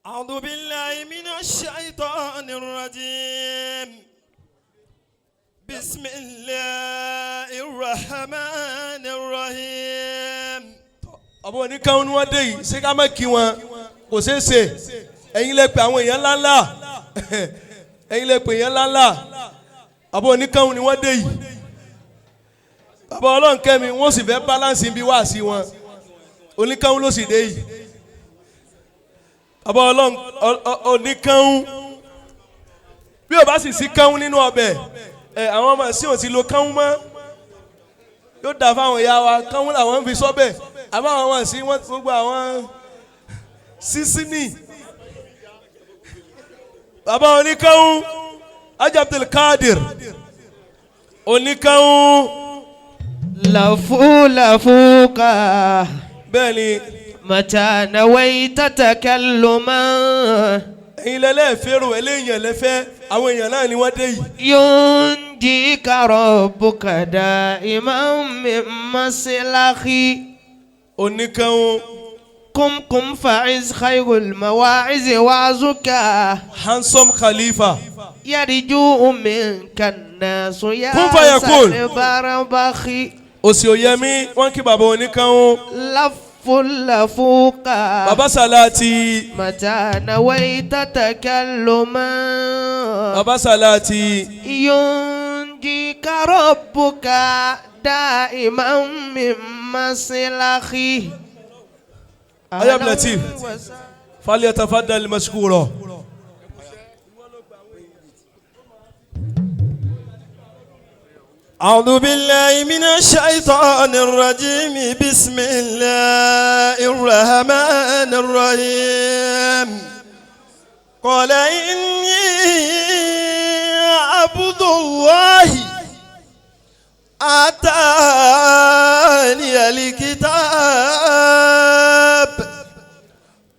أعوذ بالله من الشيطان الرجيم. بسم الله الرحمن الرحيم. Ọ̀bọ̀n oníkan ni wọ́n dé yìí, ṣé ká má kí wọn? Kò ṣeé ṣe. Ẹ̀yin lẹ pè àwọn èèyàn ńláńlá, ẹ̀yin lẹ pè èèyàn ńláńlá. Ọ̀bọ̀n oníkan ni wọ́n dé yìí. Bàbá Ọlọ́nkẹ́mi, wọ́n sì fẹ́ balance bí wá sí wọn. Oníkan ló sì dé yìí. Bàbá Ọlọ́n oníkan, bí o bá sì sí kánú nínú ọbẹ̀ ẹ, àwọn ọmọ sí ò ti lo kánú mọ́, yóò dà fáwọn ìyá wa. Kánú làwọn ń fi sọ́bẹ̀, àmọ́ àwọn ọmọ sí wọn gbogbo àwọn sísíní. Bàbá oníkánú, Haji Abdul Kadir oníkánú. لفو لفوك. Bẹ́ẹ̀ ni. متى نويت تكلما. Ẹ̀yin lẹ́lẹ́fẹ́rò ẹlẹ́yìn lẹ́fẹ́, àwọn èèyàn náà ni wọ́n dé yìí. ينجيك ربك دائما من مسلخ. Oníkánú. قم قم فعز، خير المواعظ وعظك. Handsome Khalifa. يرجو منك الناس يا كن فيكون. سربربخ. Òsì òyẹmí, wọ́n kí bàbá oníkánú. لف لفوك. Bàbá Sàláàtì. متى نويت تكلما. Bàbá Sàláàtì. ينجيك ربك دائما من مسلخ. Ayab Latif. فليتفضل مشكورا. أعوذ بالله من الشيطان الرجيم. بسم الله الرحمن الرحيم. قال إني عبد الله آتاني الكتاب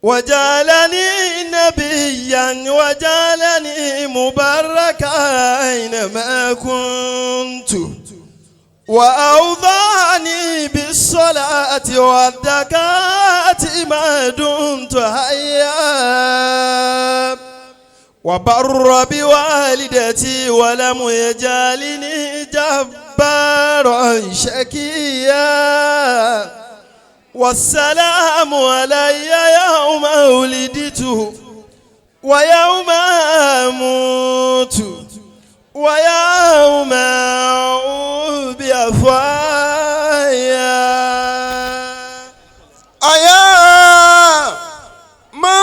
وجعلني نبيا وجعلني مباركا أينما كنت وأوصاني بالصلاة والزكاة ما دمت حيا وبرا بوالدتي ولم يجعلني جبارا شقيا والسلام علي يوم ولدت ويوم أموت ويوم أبعث حيا. أيا من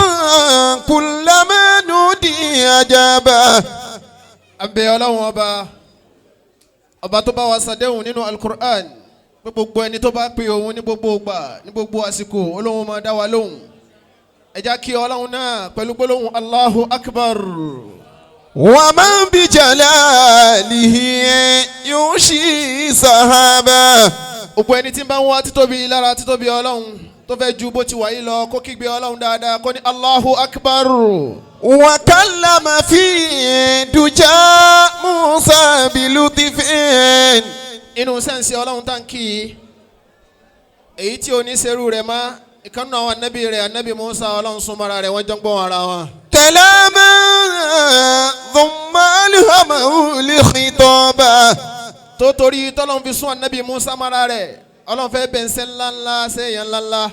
كلما نودي أجابه. Abẹ́ Ọlọ́run Ọba, ọba tó bá wa ṣàdéhùn nínú Alukur'an pé gbogbo ẹni tó bá pe òun ní gbogbo ìgbà, ní gbogbo àsìkò, Olóhùn máa dá wa lóhùn. Ẹ já kí Ọlọ́run náà pẹ̀lú gbólóhùn Allahu Akbar. ومن بجلاله ينشي سحابا. Gbogbo ẹni tí ń bá ń wá títóbi lára títóbi Ọlọ́run, tó fẹ́ ju bó ti wà yìí lọ, kó kígbe Ọlọ́run dáadáa, kó ní Allahu Akbar. وكلم في دجى موسى بلطف. Inú sẹ́ǹsì Ọlọ́run tá n kì í, èyí tí oníṣẹ́rú rẹ̀ má ìkànnì àwọn anábì rẹ̀, Anábì Musa, Ọlọ́run súnmọ́ra rẹ̀, wọ́n jọ ń gbọ́n ara wọn. كلاما ثم ألهمه لخطابا. Tó torí tọ́lọ́run fi sún Anábì Musa mọ́ra rẹ̀, Ọlọ́run fẹ́ bẹ̀ ń sẹ́ ńláńlá sẹ́yìn ńláńlá.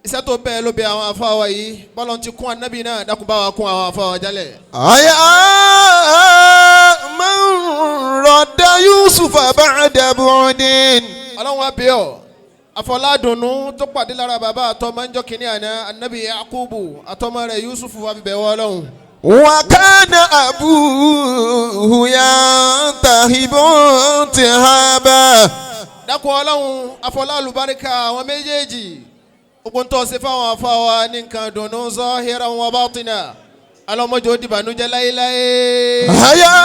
Iṣẹ́ tó bẹ́ẹ̀ ló bẹ àwọn afáwa yìí. Bọ́lọ́n ti kún Anábì náà, dákun bá wa kún àwọn afáwa jálẹ̀. أيا من رد يوسف بعد بعد. Ọlọ́run wa bí ọ àfọládùnnú tó pàdé lára bàbá àtọmọ ńjọ́ kínní àná, Anabi Yakubu àtọmọ rẹ̀ Yusuf, wa fi bẹ̀ wọ́ Ọlọ́run. وكان أبوه ينتهب انتهابا. Dákun Ọlọ́run, àfọlálùbáríkà àwọn méjèèjì, ogun tó ṣe fáwọn afáwa ní nǹkan dùnnú zahiran wa batina, alọ́mọdé ó dìbànújẹ́ láéláé. هيا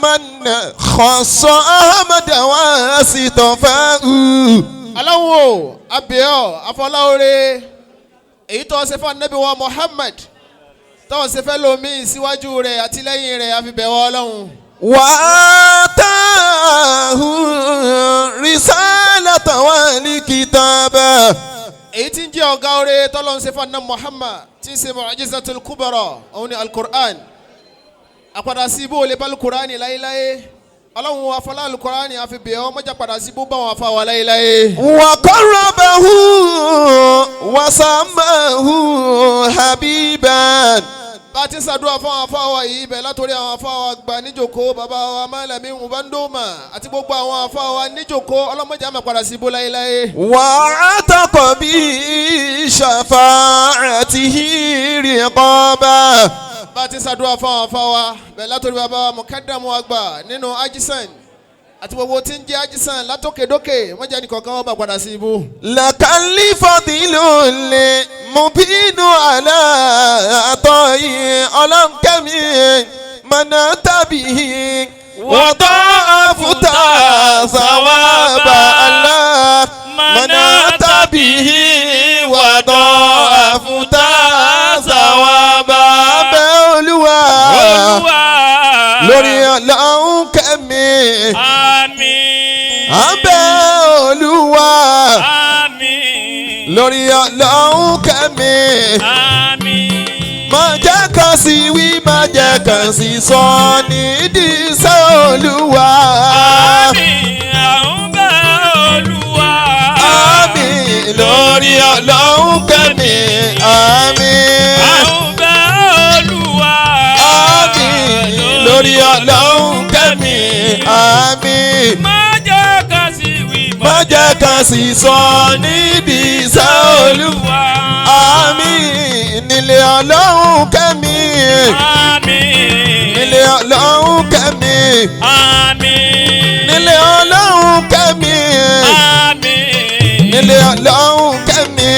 من خص أحمد واصطفاه. Ọlọ́run o, abẹ́ọ́ àfọláore èyí tó ṣe fún Anabi wa Muhammad, tó ṣe fẹ́ lomi síwájú rẹ̀ àti lẹ́yìn rẹ̀, àfibẹ̀wọ̀ Ọlọ́run. وآتاه رسالة والكتابة. Èyí tí ń jẹ́ ọ̀gá oore tọ́lọ́run ṣe fún Ànábì Muhammad tí ń ṣe mu'jizatul kubra, òun ni alukur'an. Àpadà sí ibú olè bá alukur'an láéláé. Ọlọ́run afọlá alukur'an àfi bẹ̀ ọ́ mọ́jà padà sí ibú bá wọn afa wa láéláé. وقربه وسماه حبيبا. Bá a ti ń ṣàdúrà fún àwọn afáwa yìí, ibẹ̀ látòrí àwọn afáwa gba níjòkó, bàbá wa Malami Ubandoma àti gbogbo àwọn afáwa níjòkó, ọlọ́mọdé àmà padà sí ibú láéláé. وعتق بشفاعته رقابا. Bá a ti ń ṣàdúrà fún àwọn afáwa bẹ̀ látòrí bàbá wa Mukadamu àgbà nínú Ajisan àti gbogbo tí ń jẹ́ Ajisan látòkèdókè, wọ́n jẹ́ nìkọ̀ọ̀kan wọ́n bá padà sí ibú. لك الفضل المبين على عطائي ọlọ́nkẹ́mi منعت به وضعفت ثواب الله منعت به وضعفت ثواب abẹ́ Olúwa Olúwa. lórí ọlọ́nkẹ́mi. Àmín. Abẹ́ Olúwa Àmín. lórí ọlọ́run kẹ́mi. Àmín. Má jẹ́ kan sí wí, má jẹ́ kan sí sọ nídìí iṣẹ́ Olúwa. Àmín. À ń bẹ Olúwa. Àmín lórí ọlọ́run kẹ́mi. Àmín. À ń bẹ Olúwa. Àmín lórí ọlọ́run kẹ́mi. Àmín. Má jẹ́ ká sí wí. Má jẹ́ kan sí sọ nídìí iṣẹ́ Olúwa. Àmín nílé ọlọ́run kẹ́mi. Àmín. Nílé ọlọ́run kẹ́mi. Àmín. Nílé ọlọ́run kẹ́mi. Àmín. Nílé ọlọ́run kẹ́mi.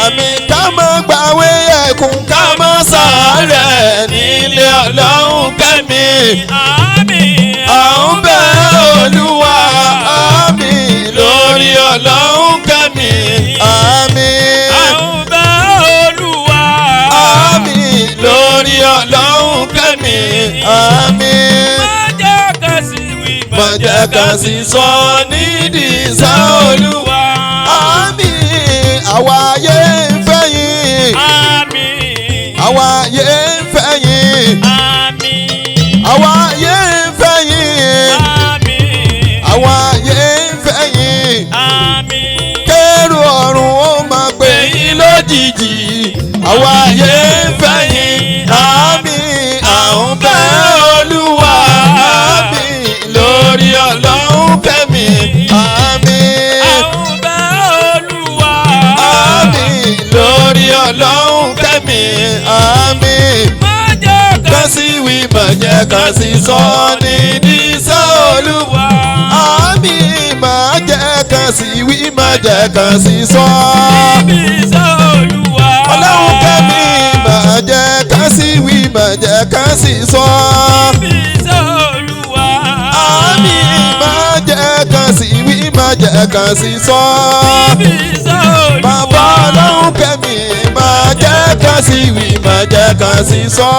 Àmín ká má gbàwé ẹkùn ká má sàárẹ̀ nílé ọlọ́run kẹ́mi. Àmín. À ń bẹ Olúwa. Àmín lórí ọlọ́run kẹ́mi. Àmín. À ń bẹ Olúwa. Àmín lórí ọlọ́run kẹ́mi. Àmín. Má jẹ́ ká sí wí. Má jẹ́ ká sì sọ nídìí iṣẹ́ Olúwa. Àmín àwa ayé ń fẹ́ yín. Àmín. Àwa ayé ń fẹ́ yín. Àmín. Àwa ayé ń fẹ́ yín. Àmín. Àwa ayé ń fẹ́ yín. Àmín. Kérò ọ̀run ó máa pè yín lójijì. Àwa ayé ń fẹ́ yín. Àmín à ń bẹ Olúwa. Àmín lórí ọlọ́run kẹ́mi. Àmín. À ń bẹ Olúwa. Àmín lórí ọlọ́run kẹ́mi. Àmín. Má jẹ́ ká Kan sí wí má jẹ́ kan sí sọ ní dísẹ́ Olúwa. Àmín má jẹ́ kan sí wí má jẹ́ kan sí sọ. níbi iṣẹ́ Olúwa. Ọlọ́run kẹ́mi má jẹ́ kan sí wí má jẹ́ kan sí sọ. Níbi iṣẹ́ Olúwa. Àmín má jẹ́ kan sí wí má jẹ́ kan sí sọ. Níbi iṣẹ́ Olúwa. Bàbá ọlọ́run kẹ́mi má jẹ́ kan sí wí má jẹ́ kan sí sọ.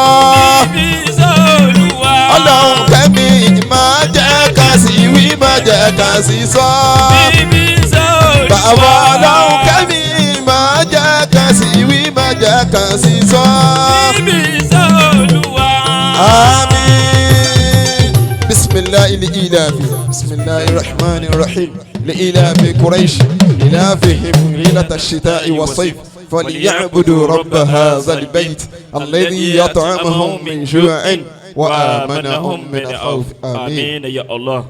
Níbi iṣẹ́ Olúwa. Ọlọ́run kẹ́mi má jẹ́ kan sí wí má jẹ́ kan sí sọ. Níbi iṣẹ́ Olúwa. Bàbá ọlọ́run kẹ́mi má jẹ́ kan sí wí má jẹ́ kan sí sọ. Níbi iṣẹ́ Olúwa. آمين. بسم الله لإيلاف، بسم الله الرحمن الرحيم. لإيلاف قريش إلافهم ليلة الشتاء والصيف فليعبدوا رب هذا البيت الذي يطعمهم من جوع وآمنهم من خوف. آمين. Àmín ya Allah.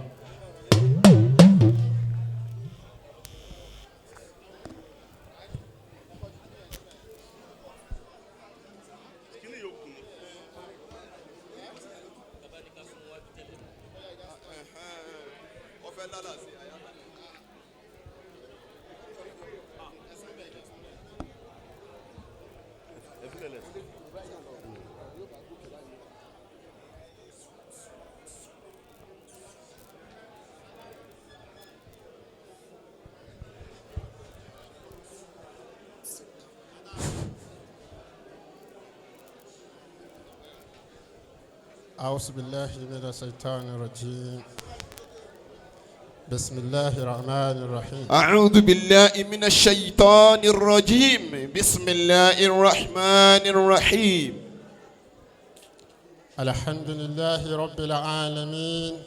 أعوذ بالله من الشيطان الرجيم. بسم الله الرحمن الرحيم. أعوذ بالله من الشيطان الرجيم. بسم الله الرحمن الرحيم. الحمد لله رب العالمين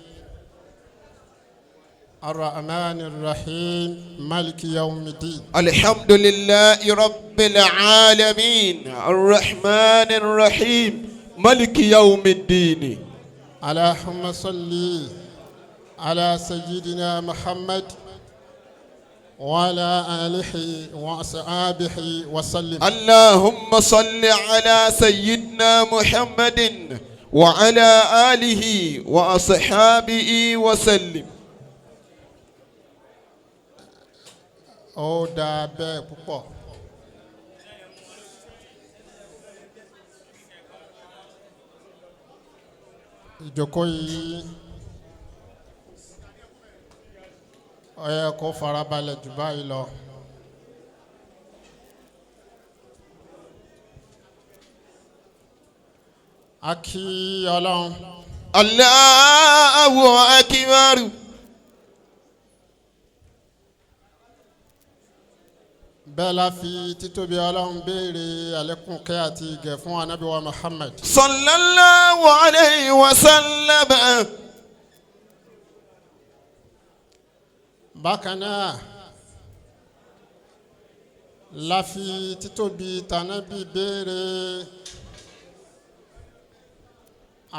الرحمن الرحيم مالك يوم الدين. الحمد لله رب العالمين الرحمن الرحيم ملك يوم الدين. اللهم صل على سيدنا محمد وعلى آله وأصحابه وسلم. اللهم صل على سيدنا محمد وعلى آله وأصحابه وسلم. Ó dáa bẹ́ẹ̀ púpọ̀. Ìjókòó yìí ó yẹ kó farabalẹ̀ jù báyìí lọ. A kí Ọlọ́run. Allahu akbar. Bẹ́ẹ̀ la fi títóbi Ọlọ́run béèrè àlékún kẹ́ àti ìgẹ̀ fún Ànábì wa Muhammad. Sallallahu alayhi wa sallam. Bákan náà la fi títóbi tànábì béèrè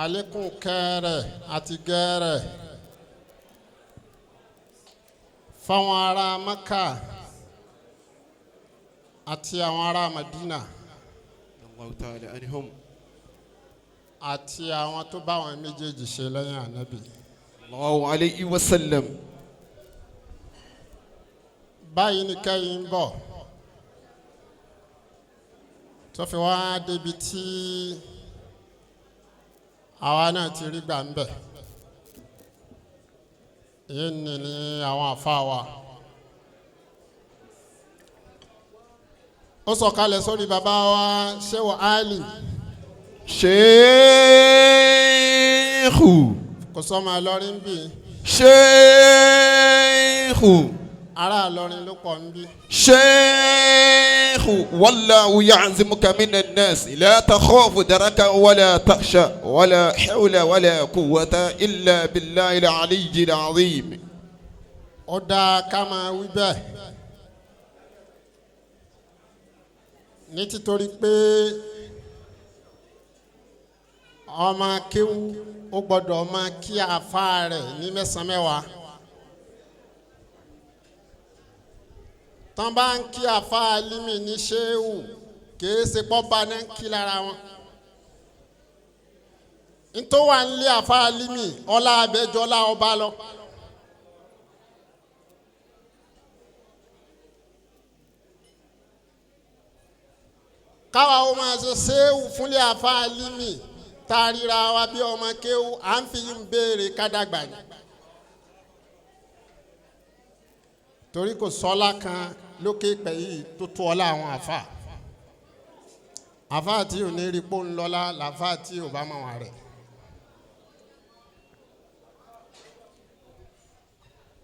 àlékún kẹ́ rẹ̀ àti gẹ́ rẹ̀ fáwọn ará Maka àti àwọn ará Madina Allahu ta'ala anhum. àti àwọn tó bá wọn méjèèjì ṣe lẹ́yìn Ànábì. Allahu alayhi wa sallam. Báyìí ni kẹ́yìn ń bọ̀ tó fi wá débi tí àwa náà ti rí gbà ń bẹ̀. Èyí ni ní àwọn àfa wa. Ó sọ̀kalẹ̀ sórí bàbá wa Shehu Ali. Sheikhu. Kò sọ́mọ Ìlọrin bí. Sheikhu. Ará Ìlọrin ló pọ̀ ń bí. Sheikhu. Wallahu ya'zimuka minan nas. La takhafu daraka wala takhsha wala hawla wala quwwata illa billahi al-aliyyil azim. Ó dáa ká máa wí bẹ́ẹ̀. Ní títorí pé ọmọ kéwú ó gbọ́dọ̀ máa kí àfa rẹ̀ ní mẹ́sàn-án mẹ́wàá. Tán bá ń kí àfa Alimi ní ṣéwù kìí ṣe pọ́ba náà ń kí lára wọn. Ntọ́ wà ń lé àfa Alimi ọlá abẹ́jọ́lá ọba lọ. Káwa ó máa ṣe ṣéwù fúnlé àfa Alimi tá a ríra wa bí ọmọ kéwú à ń fi yín béèrè kádàgbà ni. Torí kò sọ́lá kan lókè pẹ̀ yìí tó tó ọlá àwọn àfa. Àfa tí ò ní rí pó ń lọ́lá làfa tí ò bá mọ̀ wọn rẹ̀.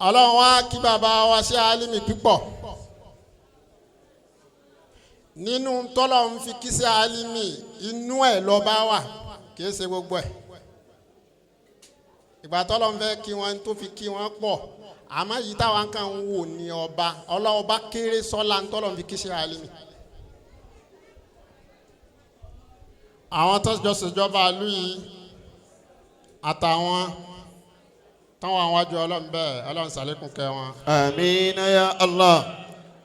Ọlọ́run wá kí bàbá wa ṣe Alimi púpọ̀. Nínú tọ́lọ́run fi kí sí Alimi inú ẹ̀ lọ bá wà kìí ṣe gbogbo ẹ̀. Ìgbà tọ́lọ́run fẹ́ kí wọ́n tó fi kí wọ́n pọ̀ àmọ́ yìí táwọn kan ń wò ní ọba ọlọ́ọba kéré sọ́la ń tọ́lọ́run fi kí sí Alimi. Àwọn tó jọ ṣèjọba ìlú yìí àtàwọn táwọn àwọn àjọ Ọlọ́run bẹ́ẹ̀ Ọlọ́run ṣàlékún kẹ́ wọn. Àmín ya Allah.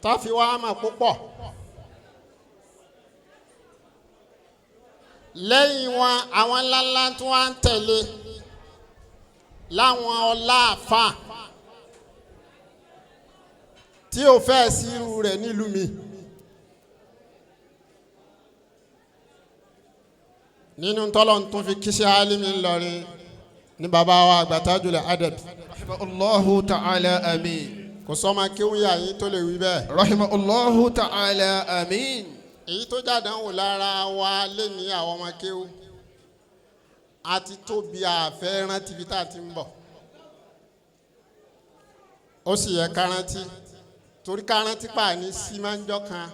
Tá fi wá mà púpọ̀. Lẹ́yìn wọn àwọn ńláńlá tí wọ́n ń tẹ̀lé láwọn ọlá àfa tí ò fẹ́ sí irú rẹ̀ nílùú mi. Nínú tọ́lọ̀ tún fi kíṣẹ́ Alimi Ńlọrin ní bàbá wa àgbà Tajul Adab. Rahimahullahu ta'ala amin. Kò sọ́mọ kéwúyà yín tó lè wí bẹ́ẹ̀. Rahimahullahu ta'ala amin. Èyí tó jàdánwò lára wa lé ní àwọn ọmọ kéwú àti tóbi àfẹ́ rántí ibi tá a ti ń bọ̀. Ó sì yẹ kárántí, torí kárántí pàní sí máa ń jọ kan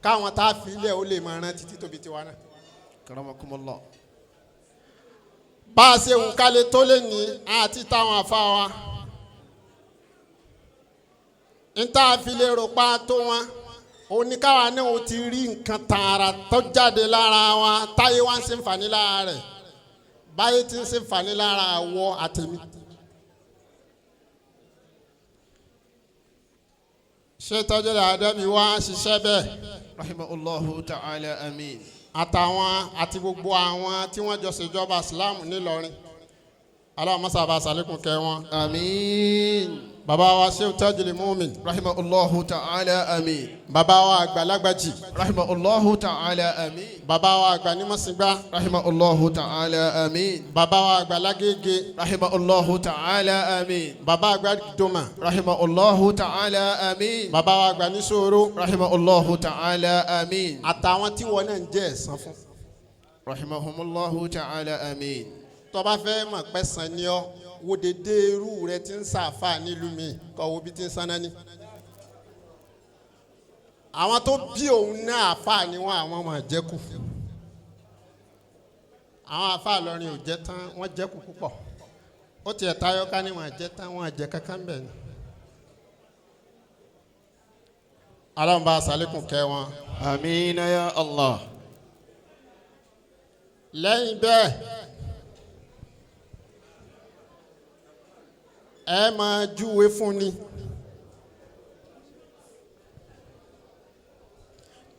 káwọn tá a fi ilẹ̀ ó lè máa rántí títóbi tiwa náà. Karamakumullah. Bá a ṣe wù ká lè tó lè ní àti táwọn àfa wa níta fi lè rò pa tó wọn oníkàwá náà ó ti rí nǹkan tààrà tó jáde lára wa táyé wá ń ṣe nfààní lára rẹ̀ báyé ti ń ṣe nfààní lára àwọ àtẹ̀mí. Ṣé tọ́jú àdàbí wa ṣiṣẹ́ bẹ́ẹ̀? Rahimahullahu ta'ala, amin. Àtàwọn àti gbogbo àwọn tí wọ́n jọ ṣèjọba Islam nílọrin, aláwọ̀ sàlékún kẹ́ wọn. Amin. Bàbá wa Shehu Tajul Mumin. Rahimahullahu ta'ala, amin. Bàbá wa àgbàlagbàjì. Rahimahullahu ta'ala, amin. Bàbá wa àgbà nímọ̀sìngbà. Rahimahullahu ta'ala, amin. Bàbá wa àgbà lágége. Rahimahullahu ta'ala, amin. Bàbá àgbà doma. Rahimahullahu ta'ala, amin. Bàbá wa àgbà níṣòro. Rahimahullahu ta'ala, amin. Àtàwọn tí wọn náà ń jẹ́ ẹ̀san fún. Rahimahumullahu ta'ala, amin. Tó bá fẹ́ mọ̀ pẹ́ san ni ọ́, wo dédé irú rẹ ti ń sàfà nílùú mi kọ́ wo bí ti ń sanná ni. Àwọn tó bí òun náà àfà ni wọn, àwọn ọmọ àjẹkù. Àwọn àfà lọrin ò jẹ́ tán, wọ́n jẹ́kù púpọ̀. Ó tiẹ̀ tayọ ká ní wọn àjẹ́ tán, wọn àjẹ́ kankan bẹ̀ ni. Ọlọ́run bá sàlékún kẹ́ wọn. Amina ya Allah. Lẹ́yìn bẹ́ẹ̀, ẹ máa júwe fún ni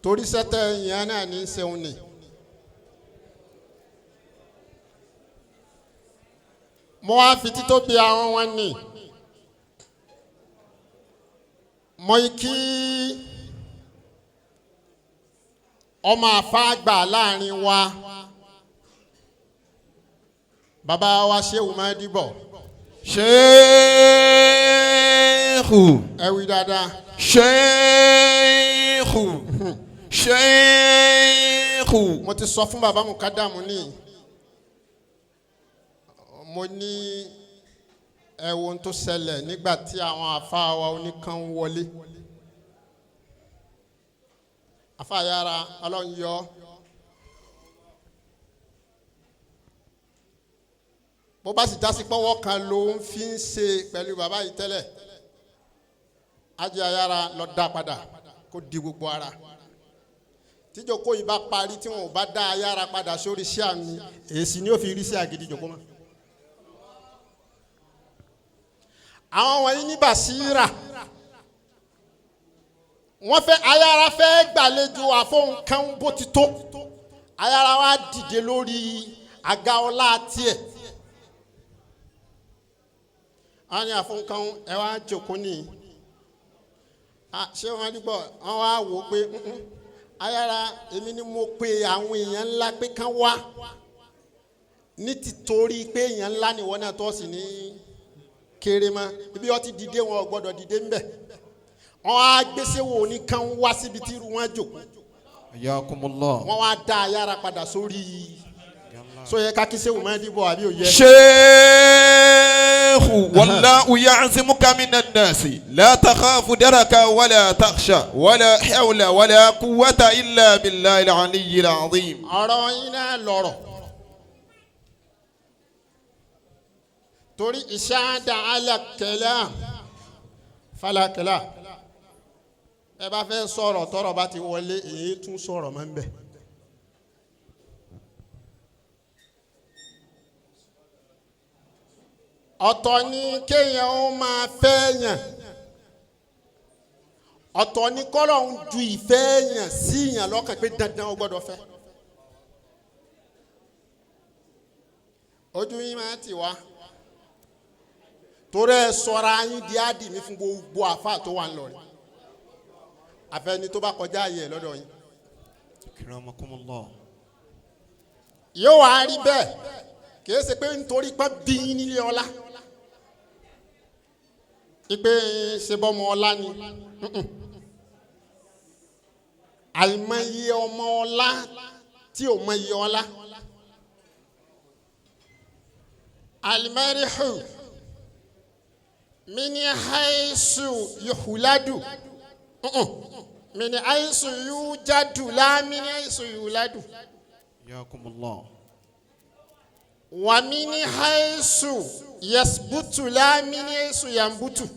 torí sẹ́tẹ̀ yẹn náà ní í ṣeun ni. Mo wá fi títóbi àwọn wọn ni mo yí kí ọmọ àfáàgbà láàrin wa, bàbá wa Shehu Madibo. Sheikhu. Ẹ wí dáadáa. Sheikhu. Sheikhu. Mo ti sọ fún bàbá Mukadamu ní, mo ní ẹ wo ohun tó ṣẹlẹ̀ nígbà tí àwọn àfáà wa oníkan wọlé, àfáà yára Ọlọ́run yọ. Bó bá sì jásí pọ́wọ́ kan ló ń fi ń ṣe pẹ̀lú bàbá yìí tẹ́lẹ̀, ajé ayára lọ dá padà kó di gbogbo ara. Tíjókòó yìí bá parí, tí wọn ò bá dá ayára padà sórí iṣẹ́ àmì, èsì ni ó fi rí sí àgídí jòkó mọ́. Àwọn wọ̀nyí ní bàṣírà, wọ́n fẹ́ ayára fẹ́ gbàlejò àfọ̀nkán bó ti tó. Ayára wa dìde lórí àga ọlá tiẹ̀, wọ́n ní àfọ̀nkán ẹ wá jòkó ní. Ṣé wọ́n dìgbọ́ wọ́n wá wò ó pé ayára èmi ni mo pe àwọn èèyàn ńlá pé kán wá, ní tìtorí pé èèyàn ńlá ni wọ́n náà tọ́ sí ní kéré mọ́ ibi wọ́n ti dìde, wọn ò gbọ́dọ̀ dìde ńbẹ̀. Wọ́n á gbèsè wo ní kán wá síbi tí irú wọn jòkó. Ayakumullah. Wọ́n wá dá ayára padà sórí sóyẹ kákísẹ́ wò máa dìbò àbí òye. Sheikhu wallahu ya'zimuka minan nasi la takhafu daraka wala takhsha wala hawla wala quwwata illa billahi al-aliyyil azim. Ọ̀rọ̀ yín náà lọ̀rọ̀, torí ìṣáàdà alákẹ́lá falakẹ́lá, ẹ bá fẹ́ sọ̀rọ̀, tọ́rọ̀ bá ti wọlé, èyí tún sọ̀rọ̀ máa ń bẹ̀. Ọ̀tọ̀ ni kéèyàn ó máa fẹ́ yàn, ọ̀tọ̀ ni kọ́lọ̀ ń ju ìfẹ́ yàn sí yàn lọ́kàn pé dandan ó gbọ́dọ̀ fẹ́. Ojú yín máa tì wá torí ẹ sọra yín di àdìmí fún gbogbo àfa tó wà ńlọrọrin, àfẹni tó bá kọjá ayé ẹ lọ́dọ̀ yín. Akramakumullah. Yóò wá rí bẹ́ẹ̀, kìí ṣe pé nítorí pé bí yín nílé ọlá ipe ṣe bọ́mọ ọlá ni. Àìmọye ọmọ ọlá tí ò mọye ọlá. Alimẹ́rìhù Mini haisu yuhuladu. Mini haisu yujadu la mini haisu yuhuladu. Yakumullah. Wa mini haisu yasbutu la mini haisu yambutu.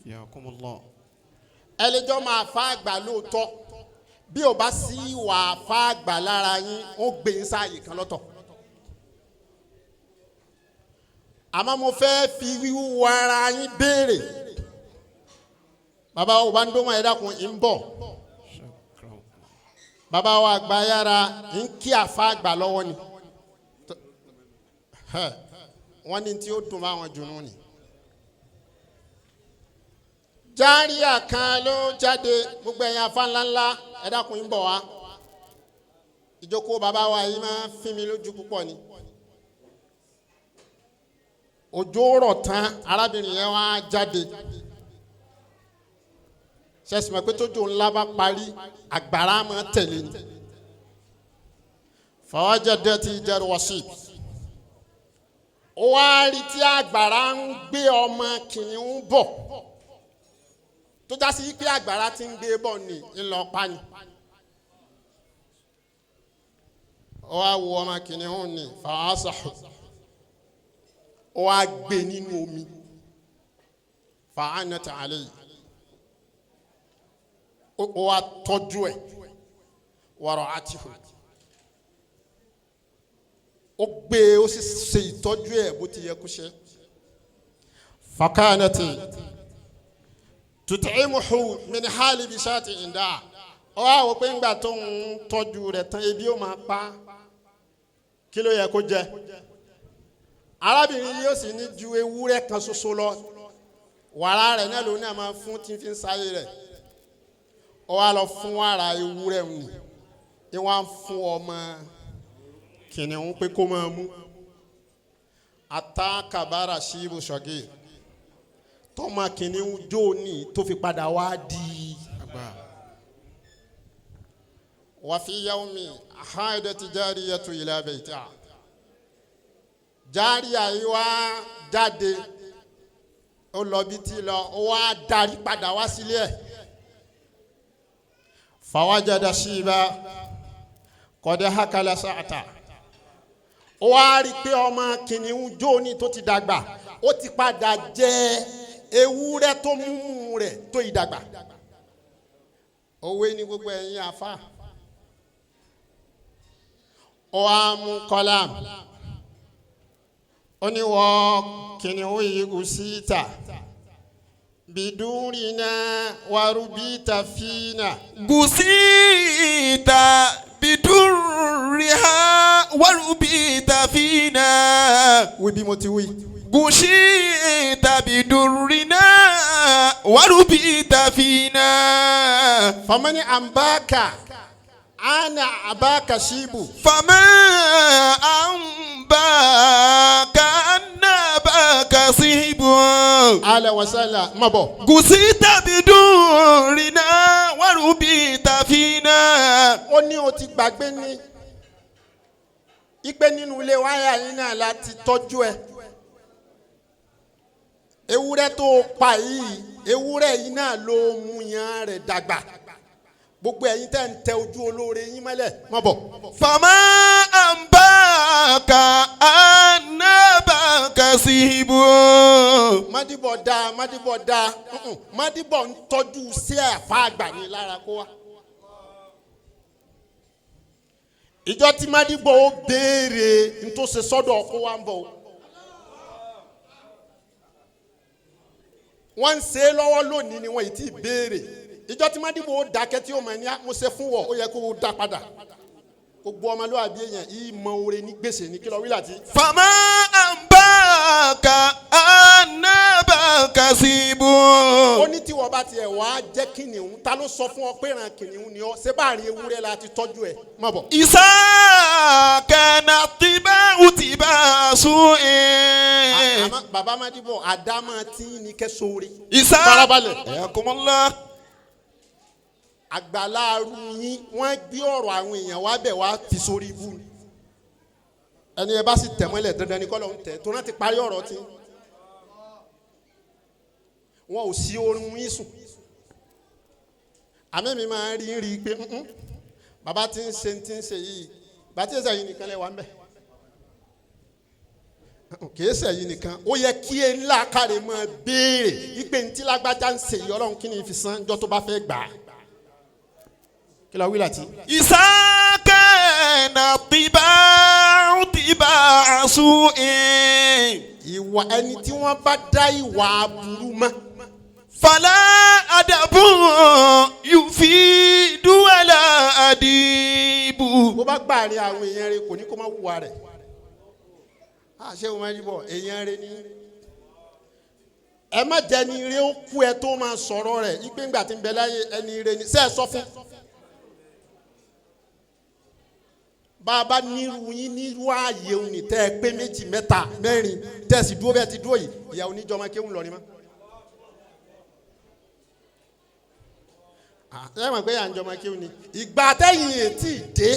Yakumullah. Ẹlẹ́jọ́ máa fa àgbà lóòótọ́ bí o bá sí ìwà fa àgbà lára yín ó gbé yín sáàyè kan lọ́tọ̀. Àmọ́ mo fẹ́ fi wíwú ara yín béèrè. Bàbá wa ń dómọ̀ ẹ dákun ń bọ̀. Bàbá wa àgbà yára ń kí àfa àgbà lọ́wọ́ ni. Wọ́n ní tí ó dùn bá wọn jùnú ni. Járíà kan ló jáde gbogbo ẹ̀yin afa ńláńlá ẹ dákun ń bọ̀ wá. Ìjókòó bàbá wa yìí máa ń fín mi lójú púpọ̀ ni. Òjò rọ̀ tán arábìnrin yẹn wá jáde. Sẹ́sìmọ̀ pé tójò ńlá bá parí àgbàrá máa tẹ̀lé ni. Fàwájẹ́ ti jẹ́rù wọ́sí. Ó wá rí tí àgbàrá ń gbé ọmọ kìnìún bọ̀. Tó já sí pé àgbàrá ti ń gbé bọ̀ ní ńlọpa ni. Ó wá wo ọmọ kìnìún ní fàásàhù. Ó wá gbé nínú omi. Fàánàtà àlẹ́ yìí. Ó wá tọ́jú ẹ̀ wọ̀rọ̀ àtìhù. Ó gbé ó sì ṣe ìtọ́jú ẹ̀ bó ti yẹ kó ṣe. Fàkànàtì tut'imuhu min hali bisati inda. Ó wá wò pé ńgbà tó ń tọ́jú rẹ̀ tán ebi ó máa pa. Kí ló yẹ kó jẹ? Arábìnrin yóò sì ní ju ewúrẹ́ kan ṣoṣo lọ. Wàrà rẹ̀ náà lòun náà máa fún tí fi ń sáyé rẹ̀. Ó wá lọ fún wàrà ewúrẹ́ nì. Ní wọ́n á fún ọmọ kìnìún pé kó máa mú. Atakabara ṣíbù ṣọ̀gì. Tọ́mọ kìnìún jó ní tó fi padà wá di. Wàfi yawmi haidati jariyatu ila baytiha. Járíà yìí wá jáde. Ó lọ bí tí lọ, ó wá darí padà wá sílé ẹ̀. Fawajada shiba qad hakala sa'ata. Ó wá rí i pé ọmọ kìnìún jóni tó ti dàgbà ó ti padà jẹ ewúrẹ́ tó múmú rẹ̀ tó ìdàgbà. Òwe ni gbogbo ẹ̀yin àfa. Ó wá mú kọ́lám. Ó ní wọ kìnìún yìí kù síta. Bidurina warubita fina. Gusita bidurriha warubita fina. Wí bí mo ti wí. Gushita bidurrina warubita fina. Famani ambaka ana abaka shibu. Fama ambaka annabaka sibu. Ala wasala má bọ̀. Gusita bidurrina warubita fina. Ó ní o ti gbàgbé ní. Ipe nínú ilé wáyà yín náà la ti tọ́jú ẹ. Ewúrẹ́ tó o pa yìí, ewúrẹ́ yìí náà ló mú yan rẹ̀ dàgbà. Gbogbo ẹ̀yin tẹ́ ń tẹ ojú olóore yín mọ́lẹ̀ má bọ̀. Fama ambaka annabaka sibu. Mádìbọ̀ da Mádìbọ̀ da Mádìbọ̀ ń tọ́jú sí àfa àgbà ní lára kó wa. Ìjọ tí Mádìbọ̀ ó béèrè ntòsí sọ́dọ̀ kó wa ń bọ̀ o. Wọ́n ń ṣe é lọ́wọ́ lónìí ni wọ́n yìí ti béèrè. Ìjọ tí Mádìbọ̀ ó dákẹ́ tí ó mọ̀ ní mo ṣe fún wọ̀ ó yẹ kó o dá padà. Gbogbo ọmọlúwàbí èèyàn yìí mọ oore ní gbèsè ní kí lọ wí láti. Fama ambaka annabaka sibu. Ó ní tí wọ́n bá tiẹ̀ wá jẹ́ kìnìún ta ló sọ fún ọ pé ìran kìnìún ni ọ ṣé bá rí ewúrẹ́ la ti tọ́jú ẹ̀ má bọ̀. Isa kana tiba utiba su'in. Àmọ́ bàbá Mádìbọ̀ àdámọ́ tí ní kẹ́ sóore. Isa Farabalẹ̀. Ayakumullah. Àgbàláàrú yín wọ́n gbé ọ̀rọ̀ àwọn èèyàn wá bẹ̀ wá fi sórí ibú ni. Ẹni ẹ bá sì tẹ̀ mọ́lẹ̀ dandan ni kọ́ ló ń tẹ̀ tó náà ti parí ọ̀rọ̀ tí. Wọn ò sí oorun yín sùn. Àmì mi máa ń rí rí pé bàbá tí ń ṣe tí ń ṣe yìí, bàtí ẹsẹ̀ yìí nìkan lẹ wà ń bẹ̀. Kìí ṣe yìí nìkan, ó yẹ kí ẹ ńlá káre máa béèrè ìpè ntí lágbájá ń ṣe yìí, Ọlọ́run kí ni fi san jọ tó bá fẹ́ gbà á. Kí ló wí láti. إذا كان الطباع طباع سوء Ìwà ẹni tí wọ́n bá dá ìwà aburú mọ́. فلا أدب يفيد ولا أديب. Bó bá gbà rí àwọn èèyàn rẹ kò ní kó má wùwà rẹ̀. Àṣé o máa ń bọ̀ èèyàn rẹ ní. Ẹ má jẹ́ ni ire ó kú ẹ tó máa sọ̀rọ̀ rẹ̀ ìpè ńgbà tí ń bẹ láyé ẹni ire ni ṣé ẹ sọ fún. Bá a bá nírú yín nírú ààyè òun ní tẹ́ ẹ pé méjì mẹ́ta mẹ́rin tẹ́ ẹ sì dúró bẹ́ẹ̀ ti dúró yìí, ìyá oníjọba kéwù lọ ni mọ́. Ẹ mọ̀ pé à ń jọmọ kéwù ni ìgbà tẹ́yìn ètí dé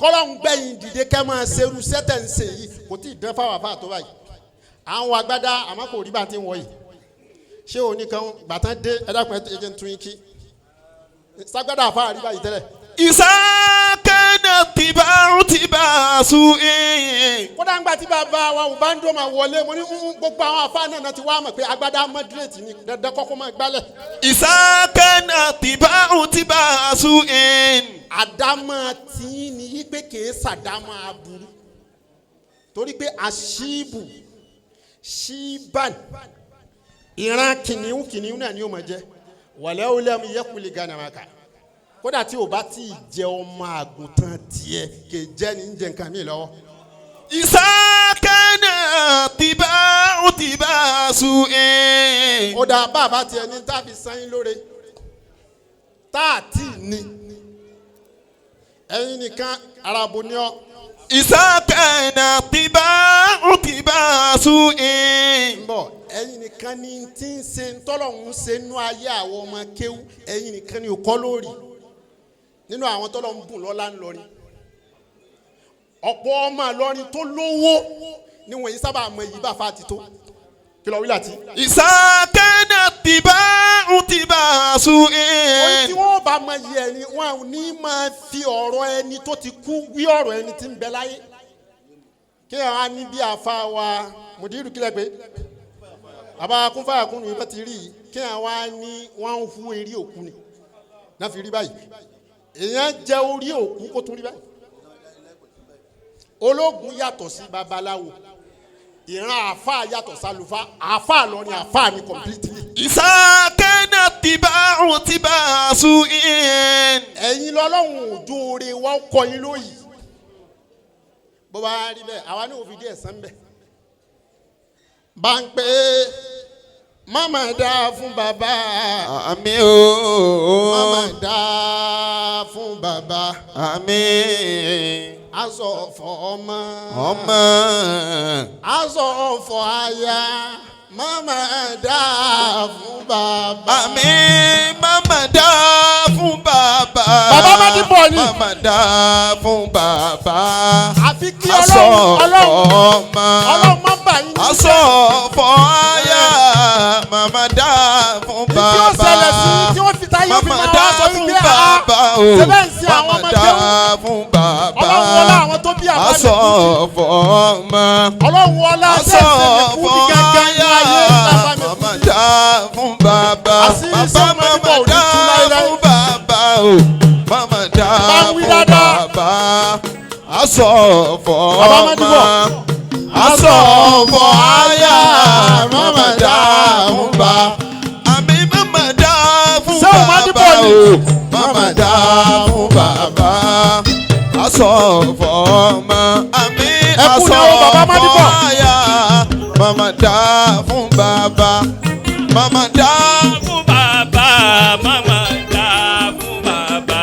kọ́lọ́hún gbẹ̀yìn dìde kẹ́ máa ṣerú sẹ́tẹ̀ ń ṣe yìí kò tí ì dán fáwọn àfáà tó báyìí. Àwọn agbádá àmọ́ kò rí bá ti ń wọ̀ yìí. Ṣé òní kan gbàtán dé ẹ dákun ẹ jẹ́ ń tún yín kí sagbádá àfáà rí báyìí tẹ́lẹ̀. إذا كان الطباع طباع سوء Kódà ńgbà tí bàbá wa ò bá ń dó máa wọlé, mo ní gbogbo àwọn àfáà náà ti wá mọ̀ pé agbádá mọ́dírètì ni dandan kọ́kọ́ máa gbálẹ̀. إذا كان الطباع طباع سوء Àdámọ̀ tí ní yí pé kìí sàdámọ̀ aburú torí pé àṣìbù ṣíbàn ìran kìnìún kìnìún náà ni ó máa jẹ wàlẹ́ olẹ́mu yẹ́kùlì gánàmàkà. Kódà tí o bá ti jẹ ọmọ àgùntàn tiẹ̀ kìí jẹ́ ní jẹ nǹkan mi lọ́wọ́. إذا كان الطباع طباع سوء Ó dáa, bàbá tiẹ̀ ní tàbí sáyín lóore tá a tì ní ẹ̀yin nìkan arabu ni ọ́. إذا كان الطباع طباع سوء Ń bọ̀, ẹ̀yin nìkan ni tí ń ṣe tọ́lọ́hún ṣe nú ayé àwọn ọmọ kéwú, ẹ̀yin nìkan ni ò kọ́ lórí nínú àwọn tọ́lọ́hún bùn lọ́lá ńlọrin. Ọ̀pọ̀ ọmọ Ìlọrin tó lówó ni wọ́n yìí sábà mọ èyí bá fa ti tó. Kí lọ wí láti. إذا كان الطباع طباع سوء Orí tí wọ́n bá mọ iye ẹni, wọn ò ní máa fi ọ̀rọ̀ ẹni tó ti kú wí ọ̀rọ̀ ẹni tí ń bẹ láyé. Kí ẹ̀ wá ní bí àfa wa mùdírù kílẹ̀ pé bàbá akúnfàyà kúnnù yìí bá ti rí yìí, kí ẹ̀ wá ní wọ́n ń hu eré òkú ni náà fi rí báyìí. Èèyàn jẹ orí òkú kó tún rí báyìí. Ológun yàtọ̀ sí babaláwo, ìran àfa yàtọ̀ sálùfá, àfa lọrin àfa ni completely. إذا كان الطباع طباع سوء Ẹ̀yin lọ́lọ́run òjò oore wa ó kọ yín lóyìí. Bó bá rí bẹ́ẹ̀, àwa ní òfin díẹ̀ sán bẹ́ẹ̀. Bá ń pè é mama dá fún bàbá, Àmín o. mama dá fún bàbá, Àmín. aṣọ ọ̀fọ̀ ọmọ, Ọmọ. aṣọ ọ̀fọ̀ aya, mama dá fún bàbá. Àmín, mama dá fún bàbá. Bàbá má dín bọ̀ ni. Mama dá fún bàbá. Àfi kí Aṣọ Ọlọ́run Ọlọ́run ọmọ. Ọlọ́run má bà yín ní. Aṣọ ọ̀fọ̀ aya, mama dá fún Tí ó ṣẹlẹ̀ sí bàbá. tí wọ́n fi táyé fi Mama máa dá wá sọ fún wípé ah bàbá o. ṣe bẹ́ẹ̀ ń sin àwọn Mama ọmọ dá kéwú. fún bàbá. Ọlọ́run wọlé àwọn tó bí àwọn Aṣọ ọ̀fọ̀ ọmọ. Ọlọ́run wọlé Aṣọ àṣẹ ìkú ní ọ̀fọ̀ gángan ní ayé aya, bàbá mi mama kú. dá fún bàbá. Àṣírí Bàbá sọ́mọ mama nípa òní dá tú láéláé. fún bàbá o. Mama dá Bá ń wí fún dáadáa. bàbá. Aṣọ ọ̀fọ̀ Bàbá ọmọ. Mádìbọ̀. Aṣọ ọ̀fọ̀ aya, mama dá fún bàbá. Àmì mama dá fún Ṣé o bàbá Mádìbọ̀ ni? o. Mama dá fún bàbá. Aṣọ ọ̀fọ̀ ọmọ. Àmì Ẹ kú aṣọ náwó bàbá Mádìbọ̀. ọ̀fọ̀ aya, mama dá fún bàbá. Mama dá Fún bàbá, màmá dá fún bàbá.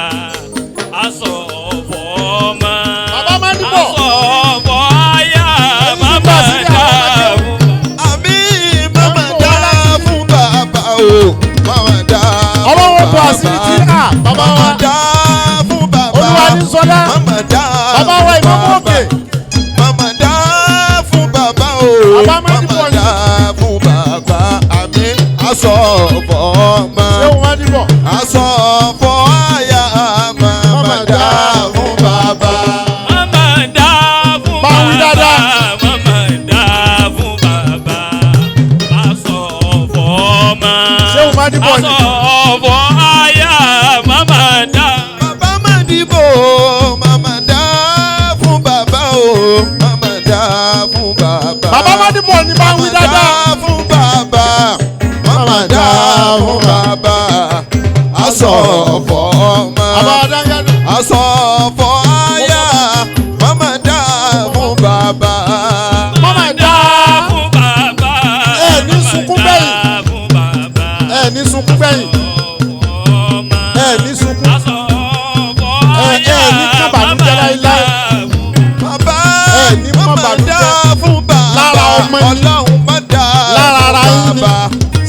Aṣọ ọ̀fọ̀ ọmọ. Bàbá Mádìbọ̀. Aṣọ ọ̀fọ̀ aya, Ẹ̀yin ti màmá gbà sílẹ̀ dá àwọn fún bàbá. Àmì mama dá fún bàbá o. Mama dá fún Ọlọ́run bọ̀ àṣírí tí a bàbá wa. Mama dá fún bàbá. Olúwa ní sọlá. Mama dá Bàbá wa fún ìmọ̀mú bàbá. òkè. Mama dá fún bàbá o. Bàbá Mádìbọ̀ Mama ni. dá fún bàbá. Àmì Aṣọ ọ̀fọ̀ ọmọ. Ṣé wọn dìbò? Aṣọ ọ̀fọ̀ àyà màmá dá fún bàbá. Mama dá fún Bá wí bàbá, dáadáa. mama dá fún bàbá. Aṣọ ọ̀fọ̀ ọmọ. Ṣé o máa dìbò ni? Aṣọ ọ̀fọ̀ aya, mama dá. Bàbá má dìbò, màmá dá fún bàbá o, màmá dá fún bàbá. Bàbá má dìbò ni bá wí Màmá dá dáadáa. fún bàbá, màmá dá fún bàbá. Aṣọ ọ̀fọ̀ ọmọ. Bàbá Adáyádù. Aṣọ ọ̀fọ̀ aya, màmá dá fún bàbá. Mama Dá fún bàbá. Ẹ ní sunkún gbẹ̀yìn. Dá fún bàbá. Ẹ ní sunkún gbẹ̀yìn. Ọmọ. Ẹ ní sunkún. Aṣọ ọ̀fọ̀ Ẹ aya, ẹ ní kábàánújẹ́ mama láíláí. dá fún Bàbá Ẹ ní mọ́ màmá bànújẹ́. dá fún bàbá. Lára ọmọ ni. Ọlọ́run má dá Lára ara fún yín ni. bàbá.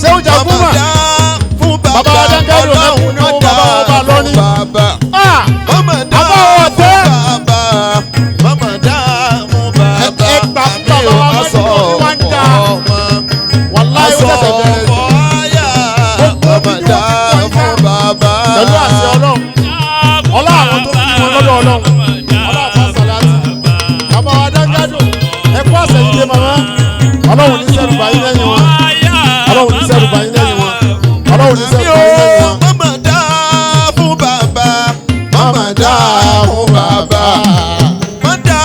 Ṣé ó jà Màmá fún mà? dá fún bàbá. Bàbá Adáńgádù Ọlọ́run ẹkùn ni má ó dá bàbá ọba fún lọ́ní. bàbá. Ah! Màmá dá Bàbá fún ọ̀tẹ́. bàbá. Màmá dá fún bàbá. Ẹ gbà fún bàbá wa Aṣọ mọ́tò ní wá ń dá. ọmọ. Wàláhí ó Aṣọ ṣẹ̀ṣẹ̀ bẹ̀rẹ̀ ni. ọ̀fọ̀ àyà. Gbogbo Màmá bí dá wọ́n ti kọ́ fún iná. bàbá. Pẹ̀lú àṣẹ Ọlọ́run. Ọlá àwọn tó bí wọn lọ́dọ̀ Ọlọ́run. Ọlá àfa Sàlátì. Bàbá wa Adáńgádù. Ẹ kú àṣẹyìndé màmá. Ọlọ́run ní sẹ́rù bá yín lẹ́yìn wọn. Ọlọ́run ní sẹ́rù bá yín lẹ́yìn wọn. Ọlọ́run ní Àmì sẹ́rù bá o, yín lẹ́yìn wọn. màmá dá fún bàbá. Màmá dá fún bàbá. Má dá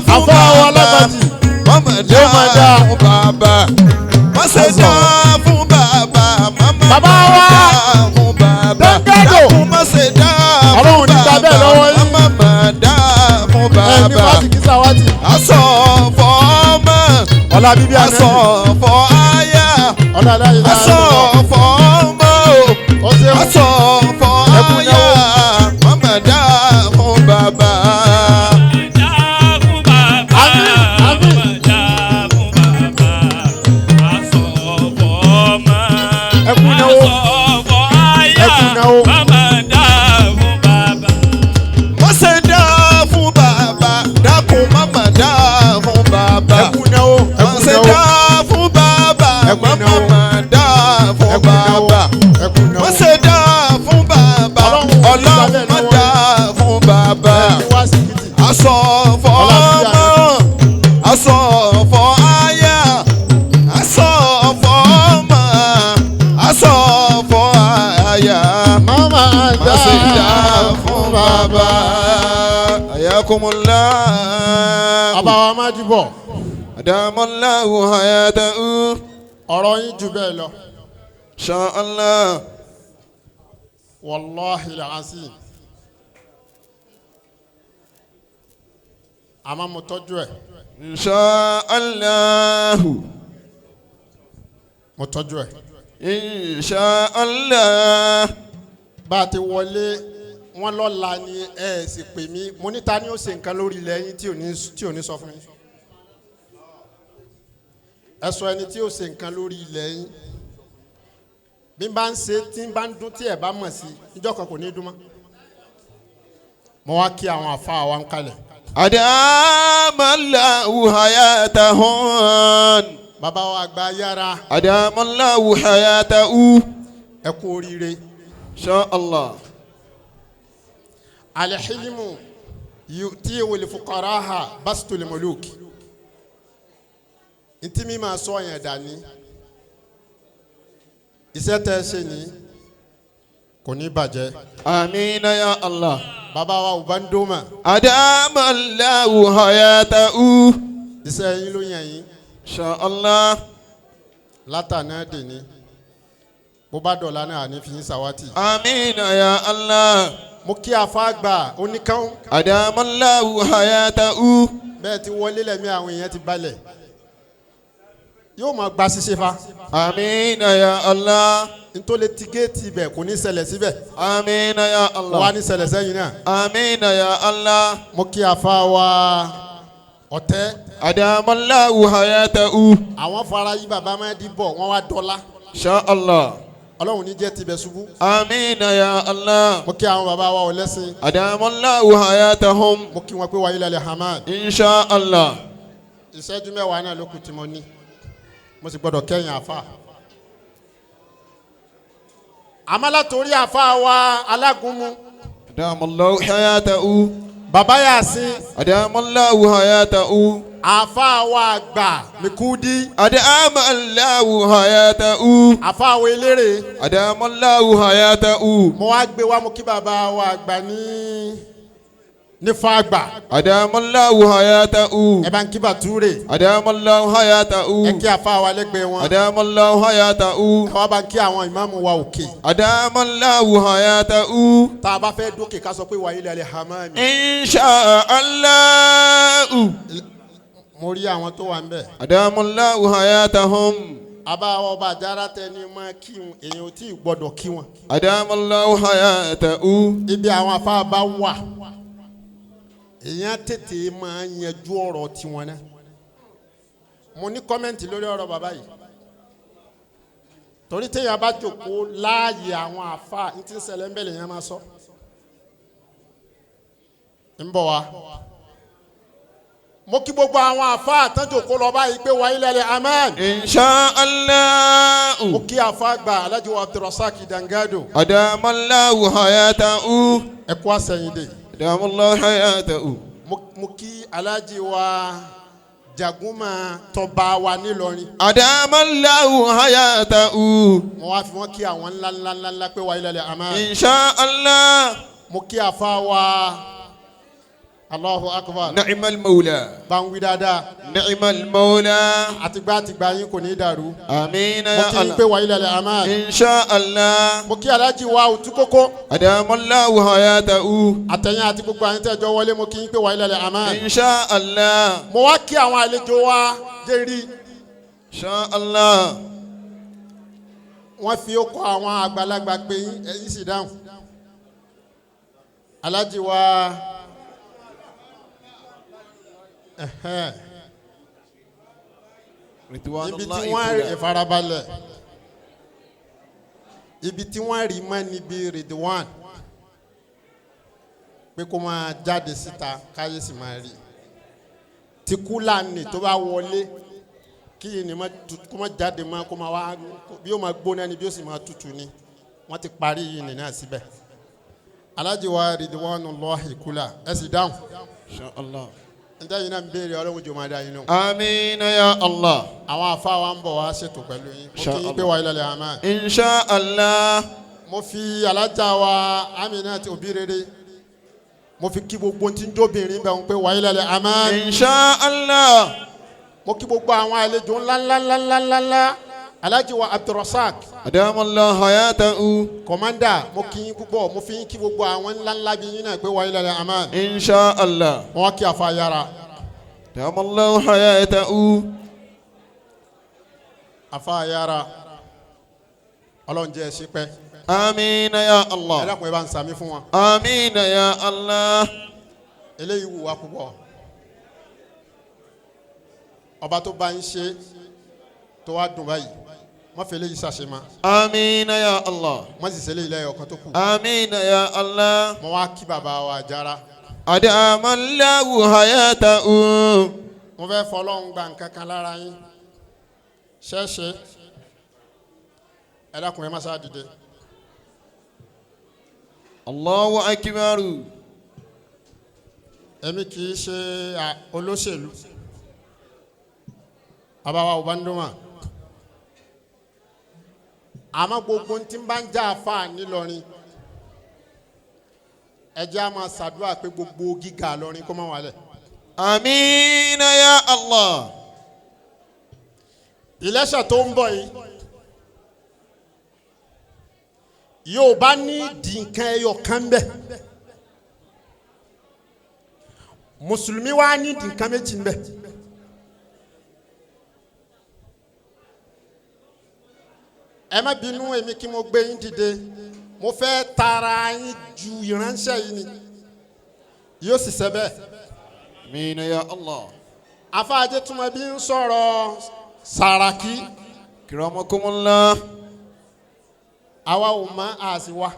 fún Àfọ àwọn bàbá. alágbàjì. Màmá dá Yóò máa dá. fún bàbá. Má ṣe dá fún bàbá. Màmá Bàbá wa. dá fún bàbá. Dáńgádò. Dákun má ṣe dá fún Ọlọ́run ní gbà bẹ́ẹ̀ lọ́wọ́ yín. Màmá má dá fún Ẹ ní bàbá. fásitì sàwátì. Aṣọ ọ̀fọ̀ ọmọ. Ọlá bíbí Aṣọ àná. ọ̀fọ̀ aya. Ọlá aláyé Aṣọ ọ̀fọ̀ ọmọ o Ó ṣeun. aṣọ ọ̀fọ̀ Ẹkún àyà màmá dá fún bàbá. Dá fún bàbá. Àmín, àmín. Dá fún bàbá. Aṣọ ọ̀fọ̀ ọmọ. Ẹ kú náwó. Aṣọ ọ̀fọ̀ aya, Ẹ kú náwó. mama dá fún bàbá. Má ṣe dá fún bàbá dákun màmá dá fún bàbá. Ẹ kú náwó. Ẹ Má kú ṣe náwó. dá fún bàbá Ẹ kú màmá náwó. má dá fún Ẹ kú náwó. bàbá. Ẹ kú náwó. Má ṣe dá fún bàbá Ọlọ́run ò ní gbà Ọlọ́run bẹ́ẹ̀ má lọ́wọ́ dá fún bàbá. Ẹ ní wá síkìtì. Aṣọ ọ̀fọ̀ Ọlá bíbí ọmọ aṣọ ọ̀fọ̀ aya aṣọ ọ̀fọ̀ ọmọ aṣọ ọ̀fọ̀ aya Mama má ṣe dá fún bàbá. Ayakumullah Bàbá wa má dìbò. adamallahu hayatahu Ọ̀rọ̀ yín jù bẹ́ẹ̀ lọ. sha'Allah. Wàláhi làásì. Àmọ́ mo tọ́jú ẹ̀. Insha'Allah Mo tọ́jú ẹ̀. Insha'Allah. Bá a ti wọlé wọ́n lọ́la ni ẹ sì pè mí. Mo ní ta ni ó ṣe nǹkan lórí ilẹ̀ yín tí ò ní sọ fún yín. Ẹ sọ ẹni tí ó ṣe nǹkan lórí ilẹ̀ yín. Bí n bá ń ṣe tí n bá ń dún tí ẹ bá mọ̀ sí ìjọ kan kò ní dún mọ́. Mo wá kí àwọn àfa wa ń kalẹ̀. Adamallahu hayatahun. Bàbá wa àgbà yára Adamallahu hayatahu. ẹ kú oríire. Insha'Allah. Alihilimu yuti wolifukaraha basituli muluki. Ntí mi máa sọ yẹn dání. Iṣẹ́ tẹ́ ẹ ṣe ní kò ní bàjẹ́. Amina ya Allah. Bàbá wa ò bá ń dó mà. Adamallahu hayatahu. Iṣẹ́ yín ló yàn yín Insha'Allah. látàná dèní. Bó bá dọ̀la náà àní fi yín sàwátì. Amina ya Allah. Mo kí afa àgbà oníkán. Adamallahu hayatahu. Bẹ́ẹ̀ ti wọlé lẹ́mí àwọn èèyàn ti balẹ̀. Yóò máa gba ṣíṣe fa. Amina ya Allah. Ntọ́lẹ̀ ti géètì ibẹ̀ kò ní ṣẹlẹ̀ síbẹ̀. Amina ya Wà á Allah. ní ṣẹlẹ̀ sẹ́yìn náà. Amina ya Allah. Mo kí afa wa ọ̀tẹ́. Adamallahu hayatahu. Àwọn fara yí bàbá máa di bọ̀ wọ́n wá dọ́lá. Insha'Allah. Ọlọ́run ní jẹ́ tibẹ̀ ṣubú. Amina ya Allah. Mo kí àwọn bàbá wa ọlẹ́sìn. Adamallahu hayatahum. Mo kí wọn pé wáyé lálẹ́ hamad. Insha'Allah. Ìṣẹ́jú mẹ́wàá náà ló kù tí mo ní. Mo sì gbọ́dọ̀ kẹ́yìn àfa. Àmọ́ látòrí àfa wa alágúnmu. أدام الله حياته. Bàbá Yasin. أدام الله حياته. Àfa wa àgbà Mikudi. أدام الله حياته. Àfa wa eléré. أدام الله حياته. Mo wá gbé wa mo kí bàbá wa àgbà ní nífa àgbà. أدام الله حياته. Ẹ bá ń kí Bàtúrè. أدام الله حياته. Ẹ kí àfa wa lẹ́gbẹ̀ẹ́ wọn. أدام الله حياته. Ẹ wá bá ń kí àwọn ìmáàmù wa òkè. أدام الله حياته. Tá a bá fẹ́ dókè ká sọ pé wàyí lálẹ́ hamami. إن شاء الله. Mo rí àwọn tó wà ń bẹ̀. أدام الله حياتهم. Àbá ọba àjára tẹni máa kí wọn èèyàn ò tí ì gbọdọ̀ kí wọn. أدام الله حياته. Ibi àwọn afá bá wà èèyàn tètè máa yanjú ọ̀rọ̀ tiwọn náà. Mo ní kọ́mẹ́ǹtì lórí ọ̀rọ̀ bàbá yìí. Torí téèyàn bá jòkó láàyè àwọn àfa ní ti ń ṣẹlẹ̀ ń bẹ̀ lèèyàn máa sọ. Ń bọ̀ wá. Mo kí gbogbo àwọn àfa àtàjòkó lọ báyìí pé wàá ilẹ̀ amen. إن شاء الله. Mo kí àfa àgbà Alhaji wa Abdulrasaq Dangado. أدام الله حياته. Ẹ kú àsẹ̀yìndè. أدام الله حياته. Mo kí Alhaji wa Jagunma tọba wa nílọrin. أدام الله حياته. Mo wá fi wọn kí àwọn ńlá ńlá ńlá ńlá pé wàá ilẹ̀ amen. إن شاء الله. Mo kí àfa wa Allahu Akbar. نعم المولى. Bá ń wí dáadáa. نعم المولى. Àtìgbà àtìgbà yín kò ní í dàrú. آمين Mo يا kí yín pé الله. wàá ilẹ̀ amen. إن شاء الله. Mo kí Alhaji wa Òtúkókó. أدام الله حياته. Àtẹ̀yìn àti gbogbo àyín tẹ́jọ́ wọlé mo kí yín pé wàá ilẹ̀ amen. إن شاء الله. Mo wá kí àwọn àlejò wa jẹ́rìí. إن شاء الله. Wọ́n fi ó kọ àwọn àgbàlagbà pé yín ẹ̀yin sì dáhùn. Alhaji wa ẹ̀hẹ́n, رضوان ibi tí الله wọ́n rí كلها. ìfarabalẹ̀ ibi tí wọ́n rí mọ́ níbi Ridwan pé kó máa jáde síta káyé sì máa rí tí kúlàní tó bá wọlé kí yìí ni kó má jáde mọ́ kó má wá bí ó máa gbóná ni bí ó sì máa tutù ni wọ́n ti parí yìí nìyẹn síbẹ̀. Alhaji wa Ridwanullahi Kula ẹ sì dáhùn. إن شاء الله. Ǹjẹ́ yìí náà ń béèrè ọlọ́run jò máa dá yín nù. آمين يا الله. Àwọn àfa wa ń bọ̀ wá ṣètò pẹ̀lú yín. Mo kí yín pé wà ilẹ̀ àmà. إن شاء الله. Mo fi alájà wa Aminat òbí rere. Mo fi kí gbogbo tí ń jóbìnrin bẹ̀ ń pé wà ilẹ̀ àmà. إن شاء الله. Mo kí gbogbo àwọn àlejò ńlá ńlá ńlá ńlá ńlá ńlá. Alhaji wa Abdulrasaq. أدام الله حياته. Kọ̀mándà mo kí yín púpọ̀ mo fi yín kí gbogbo àwọn ńlá ńlá bí yín náà pé wà ilẹ̀ àmà. إن شاء الله. Mo wá kí àfa yára. أدام الله حياته. Àfa yára. Ọlọ́run jẹ́ ẹ ṣe pẹ́. آمين يا Ẹ الله. dákun ẹ bá ń sàmí fún wọn. آمين يا الله. Eléyìí wù wá púpọ̀. Ọba tó bá ń ṣe tó wá dùn báyìí wọ́n fi eléyìí ṣàṣemá. آمين يا الله. Wọ́n sì ṣe eléyìí lẹ́yọ̀ kan tó kù. آمين يا الله. Mo wá kí bàbá wa jára. أدام الله حياته. Mo fẹ́ fọlọ́run gba nǹkan kan lára yín. Ṣẹ́ṣe ẹ dákun ẹ má ṣáà dìde. الله أكبر. Èmi kì í ṣe olóṣèlú. Bàbá wa ò bá ń dún mà. Àmọ́ gbogbo tí ń bá ń já àfa nílọrin. Ẹ jẹ́ á máa ṣàdúrà pé gbogbo gíga lọrin kó má wálẹ̀. آمين يا الله. Ìlẹ́sẹ̀ tó ń bọ̀ yìí yóò bá ní di nǹkan ẹyọ kan bẹ́ẹ̀. Mùsùlùmí wa ní di nǹkan méjì bẹ́ẹ̀. Ẹ má bínú èmi kí mo gbé yín dìde mo fẹ́ tara yín ju ìránṣẹ́ yìí ni yóò sì ṣe bẹ́ẹ̀. آمين يا الله. Afáàjẹ túmọ̀ bí ń sọ̀rọ̀ Sàràkí. كرمكم الله. Àwa ò mọ àsì wa.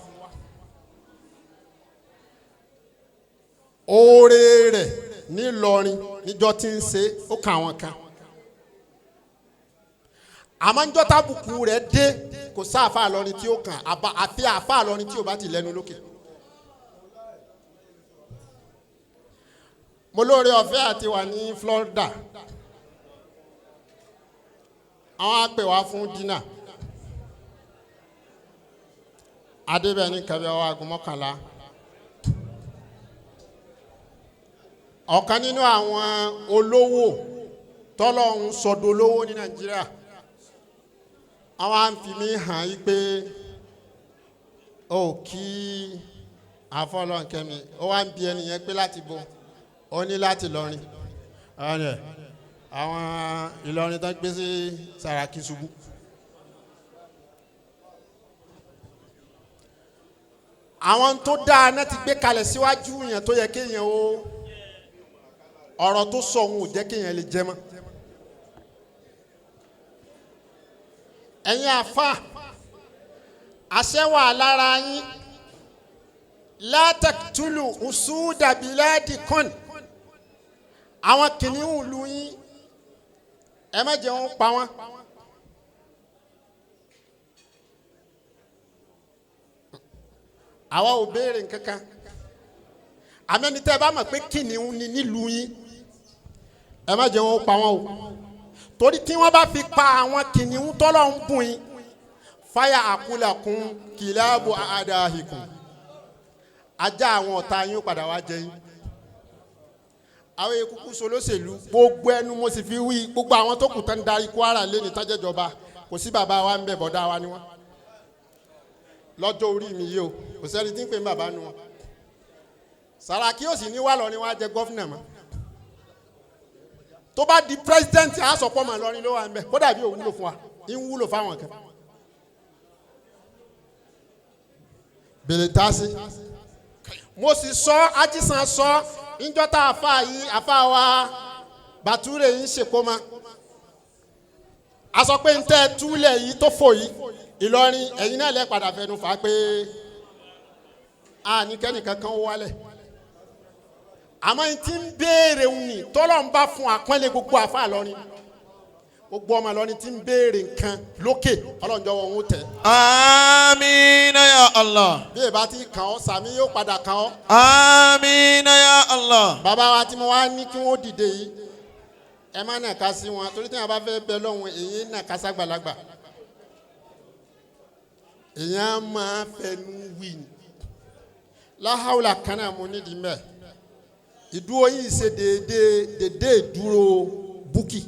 Oore rẹ̀ nílọrin níjọ́ tí ń ṣe ó kà wọ́n kan. Àmọ́ ń jọ́ta bùkù rẹ̀ dé kò sá àfa àlọ́rin tí ó kàn àfi àfa àlọ́rin tí ò bá ti lẹ́nu lókè. Mo lóore ọ̀fẹ́ àti wà ní Florida. Àwọn á pè wá fún dínà. Adébẹ̀ ní kẹfẹ́ ọwọ́ aago 11. Ọ̀kan nínú àwọn olówó tọ́lọ́hún sọdọ̀ olówó ní Nàìjíríà. Àwọn á fi mí hàn yí pé ó kí àfọlọ́nkẹ́mi. Ó wá ń bi ẹni yẹn pé láti bo. Ó ní láti lọrin. Àwọn Ìlọrin tó gbé sí Sàràkí ṣubú. Àwọn tó dáa náà ti gbé kalẹ̀ síwájú yẹn tó yẹ kéèyàn ó ọ̀rọ̀ tó sọ òun ò jẹ́ kéèyàn lè jẹ mọ́. Ẹ̀yin àfa àṣẹ wà lára yín látàkùtùlù ùsùdàbíládì kan àwọn kìnìún lu yín ẹ má jẹ́ wọn pa wọ́n. Àwa ò béèrè nkankan àmẹ́ni tẹ́ ẹ bá mọ̀ pé kìnìún ni nílùú yín ẹ má jẹ́ wọn pa wọ́n o torí tí wọ́n bá fi pa àwọn kìnìún tọ́lọ̀ ń bùn yín fáyà àkúlàkùn kìláàbù àdáhìkùn ajá àwọn ọ̀tá yín ó padà wá jẹ yín. Àwọn ekuku solóṣèlú gbogbo ẹnu mo sì fi wí gbogbo àwọn tó kù tán darí Kwara lé ní tájẹ́jọba kò sí bàbá wa ń bẹ̀ bọ̀dá wa ni wọ́n lọ́jọ́ orí mi yìí o kò sẹ́ni tí ń pè ní bàbá nu wọn. Sàràkí ò sì ní wà lọ ni wọ́n á jẹ gọ́fìnà mọ́ tó bá di pírẹsidẹ́ǹtì àsọpọ̀ mọ́ lọ́rin ló wà ń bẹ̀ kódà bí òun wúlò fún wa ń wúlò fáwọn kan. Bèrè tásí mo sì sọ ajísàn sọ níjọ́ tá àfa yìí àfa wa Bàtúrè yìí ń ṣèkómọ a sọ pé ń tẹ́ túlẹ̀ yìí tó fò yìí Ìlọrin ẹ̀yin náà lẹ́ padà fẹnu fà á pé a ní kẹ́nìkan kan wálẹ̀ àmọ́ n ti ń béèrè ń nì tọ́lọ̀ ń bá fún àpọ́nlé gbogbo àfa Ìlọrin gbogbo ọmọ Ìlọrin ti ń béèrè nǹkan lókè ọlọ́njọ́ wọn ò tẹ̀. Amina ya Allah. Bí ìbá ti kàn ọ́ sàmí yóò padà kàn ọ́. Amina ya Allah. Bàbá wa tí mo wá ní kí wọ́n dìde yìí ẹ má nàka sí wọn torí tí wọn bá fẹ́ bẹ lọ́hùn èyí nàka sàgbàlagbà èyàn máa fẹnu wí ni láhàúlà kan náà mo nídìí mẹ ìdúró yìí ṣe déédéé déédéé ìdúró búkì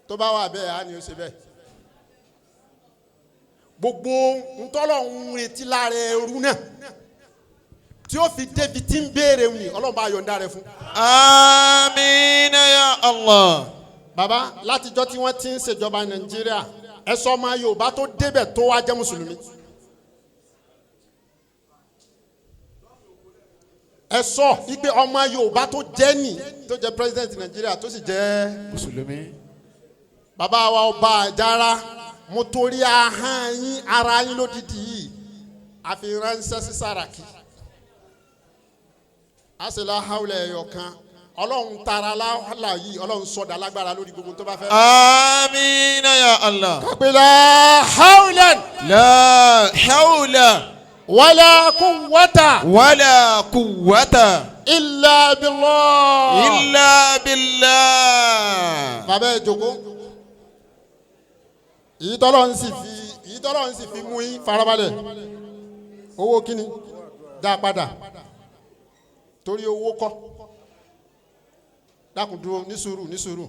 tó bá wà bẹ́ẹ̀ á ní ó ṣe bẹ́ẹ̀ gbogbo ntọ́lọ̀ ń retí lára ẹrú náà tí ó fi débi tí ń béèrè ni Ọlọ́run bá yọ̀ǹda rẹ̀ fún. Amina ya Allah. Bàbá látijọ́ tí wọ́n ti ń ṣèjọba Nàìjíríà ẹ sọ ọmọ Yorùbá tó débẹ̀ tó wá jẹ́ mùsùlùmí. Ẹ sọ ipe ọmọ Yorùbá tó jẹ́ nì tó jẹ́ president Nàìjíríà tó sì jẹ́ mùsùlùmí. Bàbá wa ọba Àjàrà mo torí ahọ́n yín ara yín lódìdí yìí àfi ránṣẹ́ sí Sàràkí. Àṣìlá haúlẹ̀ ẹ̀yọ̀ kan Ọlọ́run tara láhàlà yìí Ọlọ́run sọ̀dà lágbára lórí gbogbo tó bá fẹ́. Amina ya Allah. Kápẹ́lá haúlẹ̀. La hawla. Wala quwwata. Wala quwwata. Illa billah. Illa billah. Bàbá ẹ jókòó. Èyí tọ́lọ́run sì fi mú yín farabalẹ̀. Owó kíni dá padà torí owó kọ́. Dákun dúró ní sùúrù ní sùúrù.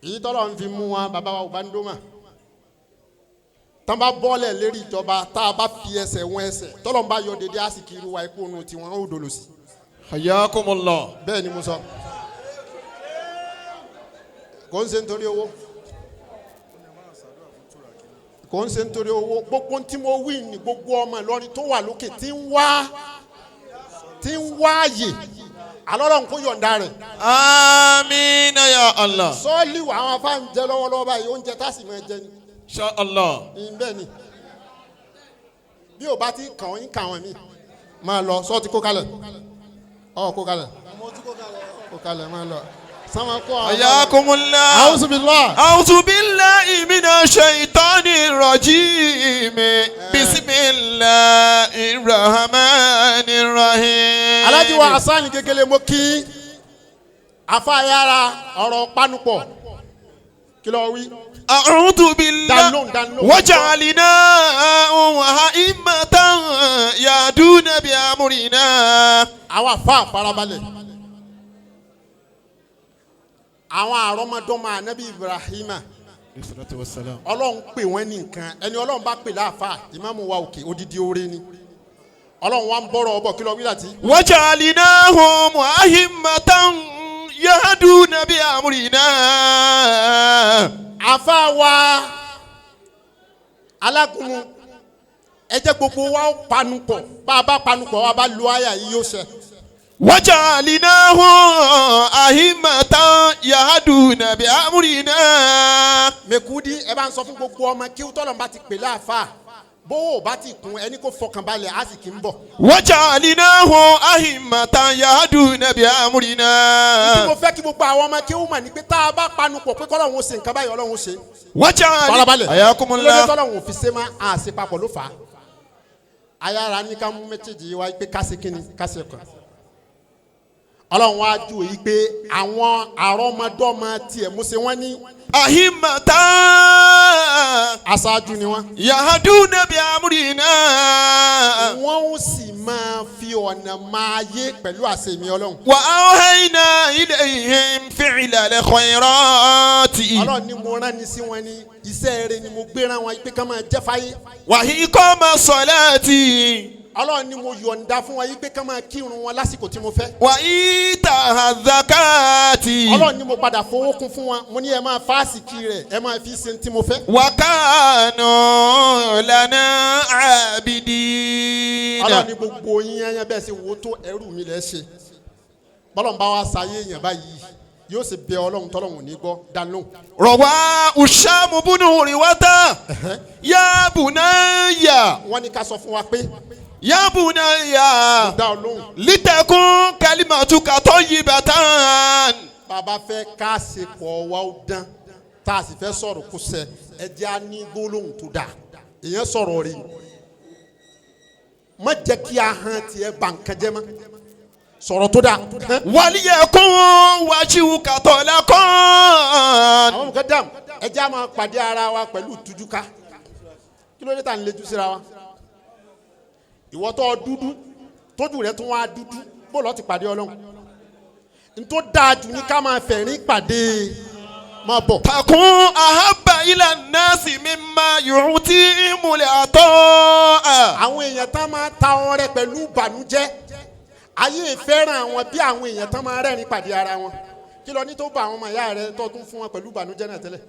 Èyí tọ́lọ́run fi mú wa bàbá wa Ubandoma. Tán bá bọ́ọ̀lẹ̀ lérí ìjọba tá a bá fi ẹsẹ̀ wọn ẹsẹ̀ tọ́lọ́run bá yọ dédé àsìkò irú wa ikú òun tiwọn ó dòlò sí. Hayyakumullah. Bẹ́ẹ̀ ni mo sọ. Kò ń ṣe nítorí owó. Kò ń ṣe nítorí owó. Gbogbo tí mo wí ní gbogbo ọmọ Ìlọrin tó wà lókè tí ń wá àyè alọ́lọ́run kò yọ̀ǹda rẹ̀. Amina ya Allah. Sọ́ọ́lì àwọn afá ń jẹ lọ́wọ́lọ́wọ́ báyìí oúnjẹ tá a sì máa jẹ ni. Insha Allah. Bẹ́ẹ̀ ni bí o bá ti kàn ń kàn wọ́n mi máa lọ sọ́ọ́ ti kó kalẹ̀ ọ̀ kó kalẹ̀ kó kalẹ̀ máa lọ. Sáwọn kó àwọn. حياكم الله. A'udhu billah. أعوذ بالله من الشيطان الرجيم بسم الله الرحمن الرحيم. Alájí wa Hasan Gegele mo kí afáyára ọ̀rọ̀ panupọ̀ kí ló wí. أعوذ بالله Download, download. وجعلناهم أئمة يهدون بأمرنا. Àwọn afa farabalẹ̀ àwọn àrọ́mọdọ́mọ anabi Ibrahima Ọlọ́run pè wọ́n ní nǹkan ẹni Ọlọ́run bá pè láàfà ìmáàmù wa òkè odidi oore ni Ọlọ́run wa ń bọ̀rọ̀ ọbọ̀ kí ló wí láti. وجعلناهم أئمة يهدون بأمرنا. Àfa wa alágúnmu ẹ jẹ́ gbogbo wa ó panupọ̀ bá a bá panupọ̀ wa bá lu àyà yìí yóò ṣẹ. وجعلناهم أئمة يهدون بأمرنا. Mẹ̀kúdí ẹ bá ń sọ fún gbogbo ọmọ kí tọ́lọ̀ bá ti pè láàfà bówó bá ti kún ẹni kó fọkànbalẹ̀ á sì kí ń bọ̀. وجعلناهم أئمة يهدون بأمرنا. Tí mo fẹ́ kí gbogbo àwọn ọmọ kí ó mọ̀ ní pé tá a bá panupọ̀ pé kọ́lọ́hún ó ṣe nǹkan báyìí Ọlọ́hun ó ṣe. وجعل Farabalẹ̀. حياكم Lórí الله. tọ́lọ́hún ò fi ṣe má a ṣe papọ̀ ló fà á. Ayára ní ká mú méjèèjì wá pé ká ṣe kíni ká ṣe kàn. Ọlọ́run wá ju èyí pé àwọn àrọ́mọdọ́mọ tiẹ̀ mo ṣe wọ́n ní أئمة aṣáájú ni wọ́n. يهدون بأمرنا. Wọ́n ó sì máa fi ọ̀nà máa yé pẹ̀lú àṣẹ mi Ọlọ́run. وأوحينا إليهم فعل الخيرات. Ọlọ́run ni mo rán ni sí wọn ní iṣẹ́ rere ni mo gbé rán wọn pé ká máa jẹ́ fáyé. وإقام الصلاة. Ọlọ́run ni mo yọ̀ǹda fún wọn yí pé ká máa kírun wọn lásìkò tí mo fẹ́. وإيتاء الزكاة. Ọlọ́run ni mo padà fowó kún fún wọn mo ní ẹ máa fásìkì rẹ̀ ẹ máa fi ṣe tí mo fẹ́. وكانوا لنا عابدين. Ọlọ́run ni gbogbo yín yẹn bẹ́ẹ̀ ṣe wo tó ẹrú mi lẹ́ ṣe. Bọ́lọ̀ ń bá wa ṣayé èèyàn báyìí yóò sì bẹ Ọlọ́run tọ́lọ́run ò ní gbọ́ dánú. روى هشام بن عروة يا بني. Wọ́n ní ká sọ fún wa pé يا بني dá ọ lóhùn. لتكن كلمتك طيبة. Bàbá fẹ́ ká ṣe pọ̀ wa ó dán tá a sì fẹ́ sọ̀rọ̀ kó sẹ ẹ jẹ́ á ní gbólóhùn tó dáa èèyàn sọ̀rọ̀ rẹ̀ má jẹ́ kí ahọ́n tiẹ̀ bà nǹkan jẹ́ mọ́ sọ̀rọ̀ tó dáa. وليكن وجهك طلقا. Àwọn mọ̀kẹ́ dàm ẹ jẹ́ á máa pàdé ara wa pẹ̀lú ìtújúká kí ló dé tà ń lejú síra wa ìwọ tó dúdú tójú rẹ tún wá dúdú bó lọ́ọ́ ti pàdé Ọlọ́run ntó dáa jù ní ká máa fẹ̀rín pàdé máa bọ̀. تكن أحب إلى الناس مما يعطيهم العطاء. Àwọn èèyàn tán máa ta ọrẹ pẹ̀lú ìbànújẹ́ ayé ìfẹ́ràn àwọn bí àwọn èèyàn tán máa rẹ́rìn pàdé ara wọn kí lọ ní tó bá àwọn ọmọ ìyá rẹ tó tún fún wọn pẹ̀lú ìbànújẹ́ náà tẹ́lẹ̀.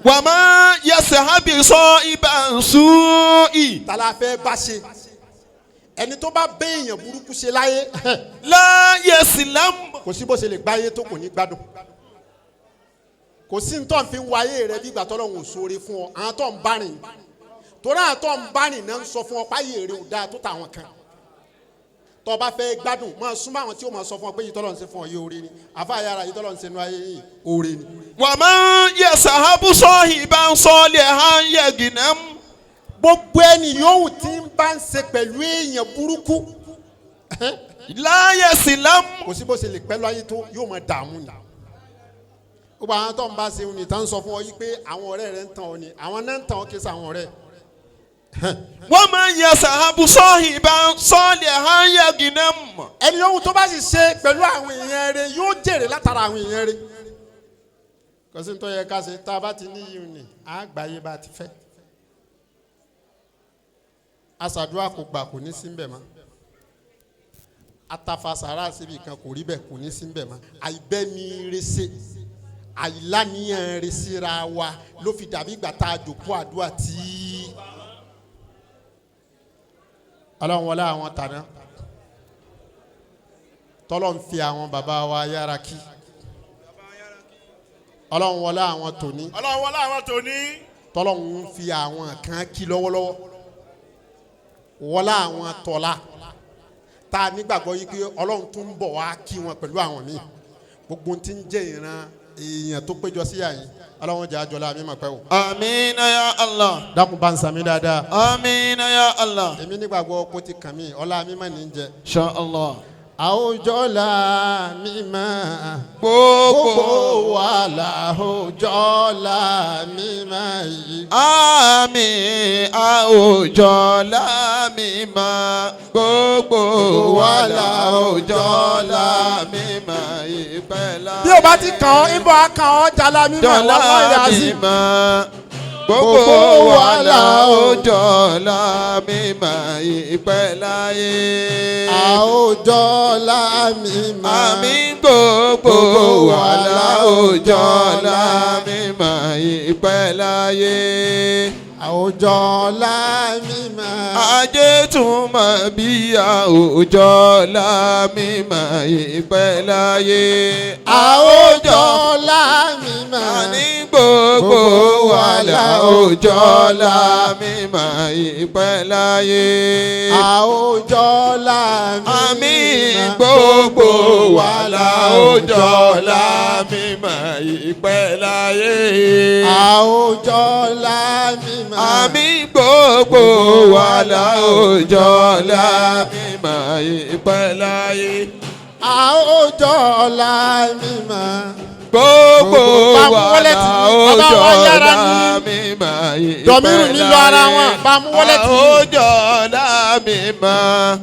وما يسحب صائبا سوء. Ta la fẹ́ bá ṣe ẹni tó bá bẹ́ èèyàn burúkú ṣe láyé لا يسلم. kò sí bó ṣe lè gbáyé tó kò ní gbádùn kò sí ní tó ń fi wá ayé rẹ bí ìgbà tọ́lọ́hún ò sóore fún ọ àwọn tó ń bá rìn torí àwọn tó ń bá rìn náà ń sọ fún ọ páyé rẹ ò dáa tó tàwọn kan tó bá fẹ́ gbádùn máa súnmọ́ àwọn tí ó máa sọ fún ọ pé yìí tọ́lọ́hún ṣe fún ọ yìí oore ni àfa yàrá yìí tọ́lọ́hún ṣe nu ayé yìí oore ni. ومن يسحب صاحبا صالحا يغنم. Gbogbo ẹni yòówù tí ń bá ń ṣe pẹ̀lú èèyàn burúkú لا يسلم. Kò sí bó ṣe lè pẹ́ láyé tó yóò máa dààmú ni. Gbogbo àwọn tó ń bá ṣe ní tán sọ fún ọ yìí pé àwọn ọ̀rẹ́ rẹ ń tàn ọ ni àwọn náà ń tàn ọ kí sàwọn ọ̀rẹ́. ومن يسحب صاحبا صالحا يغنم. Ẹni yòówù tó bá sì ṣe pẹ̀lú àwọn èèyàn rẹ yóò jèrè látara àwọn èèyàn rẹ. Kò sí ní tó yẹ ká ṣe tá a bá ti ní yìí ni àgbáyé bá ti fẹ́. Aṣàdúrà kò gbà kò ní sí ń bẹ̀ mọ́. Atafa sàrà síbi kan kò rí bẹ́ẹ̀ kò ní sí ń bẹ̀ mọ́. Àìbẹ́ni rese àìláníyàn resira wa ló fi dàbí ìgbà tá a jòkó àdúrà tí Ọlọ́run wọlé àwọn tàná tọ́lọ́ ń fi àwọn bàbá wa yára kí Ọlọ́run wọlé àwọn tòní Ọlọ́run wọlé àwọn tòní. Tọ́lọ́ ń fi àwọn kan kí lọ́wọ́lọ́wọ́ wọlé àwọn tọ́lá tá a nígbàgbọ́ yìí pé Ọlọ́run tún ń bọ̀ wá kí wọn pẹ̀lú àwọn míì. Gbogbo tí ń jẹ́ ìran èèyàn tó péjọ sí àyín ọlọ́run jẹ́ àjọlá mi mọ̀ pẹ́ o. Amina ya Allah. Dákun bá ń sàmì dáadáa. Amina ya Allah. Èmi nígbàgbọ́ kó ti kàn mí ọlá mi mà ní jẹ. Insha Allah. Àwùjọ la mi mọ̀. Gbogbo Gbogbo wa làwùjọ la mi mọ̀ yìí. Àmín àwùjọ lámì mọ́. Gbogbo wa láwùjọ lámì mọ́ ìpẹ́ láyé. Bí o bá ti kàn ọ́, ìbọn á kàn ọ́ jala mímọ̀ Jọlá wọ́n yà sí. mi mọ́. Gbogbo wa láwùjọ lámì mọ́ ìpẹ́ láyé. Àwùjọ la mi mọ̀. Àmín gbogbo wa láwùjọ lámì mọ́ ìpẹ́ láyé. Àwùjọ la mi mọ̀. Ajé tún mọ̀ bí àwùjọ lámì mọ̀ ìpẹ́ láyé. Àwùjọ la mi mọ̀. Àní gbogbo wa láwùjọ lámì mọ̀ ìpẹ́ láyé. Àwùjọ la mi mọ̀. Àmín gbogbo wa láwùjọ lámì mọ̀ ìpẹ́ láyé. Àwùjọ la mi mọ̀. Àmín gbogbo wa láwùjọ lámì mọ̀ ìpẹ́ láyé. Àwùjọ la mi mọ̀. Gbogbo Bá mú wa wọlé tì mí, bàbá láwùjọ wa yára ní. lámì mọ̀ ìpẹ́ láyé. Dọ̀míìrù mi lọ ara wọn, bá mú wọlé tì mí. Àwùjọ lámì mọ̀.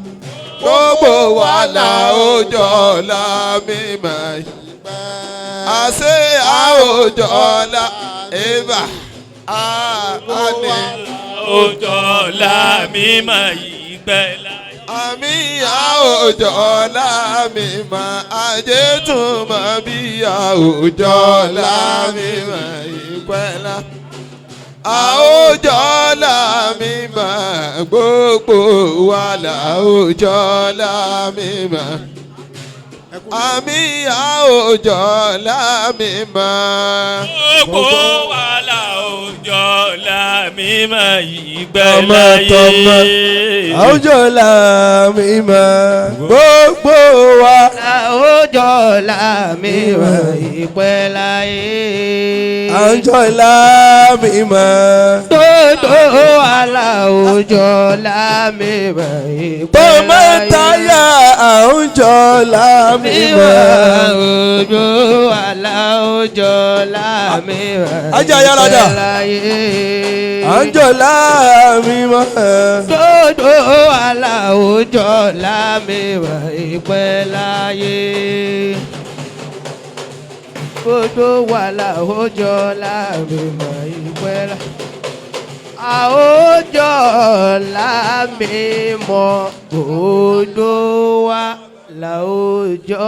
Gbogbo wa láwùjọ lámì mọ̀. Àṣé àwùjọ lá ẹ̀bà àní. Àwùjọ làmì máa yí pẹ́ láyé. Àmì àwùjọ lámì mọ̀ ajé tún mọ̀ bí àwùjọ lámì mọ̀ ìpẹ́lá. Àwùjọ lámì mọ̀ gbogbo wa láwùjọ lámì mọ̀. Àmì àwùjọ lámì mọ̀. Gbogbo wa làwùjọ làmì máa yí pẹ́ Ọmọ láyé. tọmọ. Àwùjọ làmì mọ̀ gbogbo wa. Àwùjọ làmì mọ̀ ìpẹ́ láyé. Àwùjọ làmì mọ̀. Gbogbo wa làwùjọ làmì mọ̀ ìpẹ́ láyé. Tọmọtaya àwùjọ làmì mọ̀. Àwùjọ wa làwùjọ làmì mọ̀ Ajá yára dà. ìpẹ́ láyé. Àwùjọ làmì mọ̀. Gbogbo wa làwùjọ làmì mọ̀ ìpẹ́ láyé. Gbogbo wa làwùjọ làmì mọ̀ ìpẹ́ láyé. Àwùjọ làmì mọ̀ gbogbo wa làwùjọ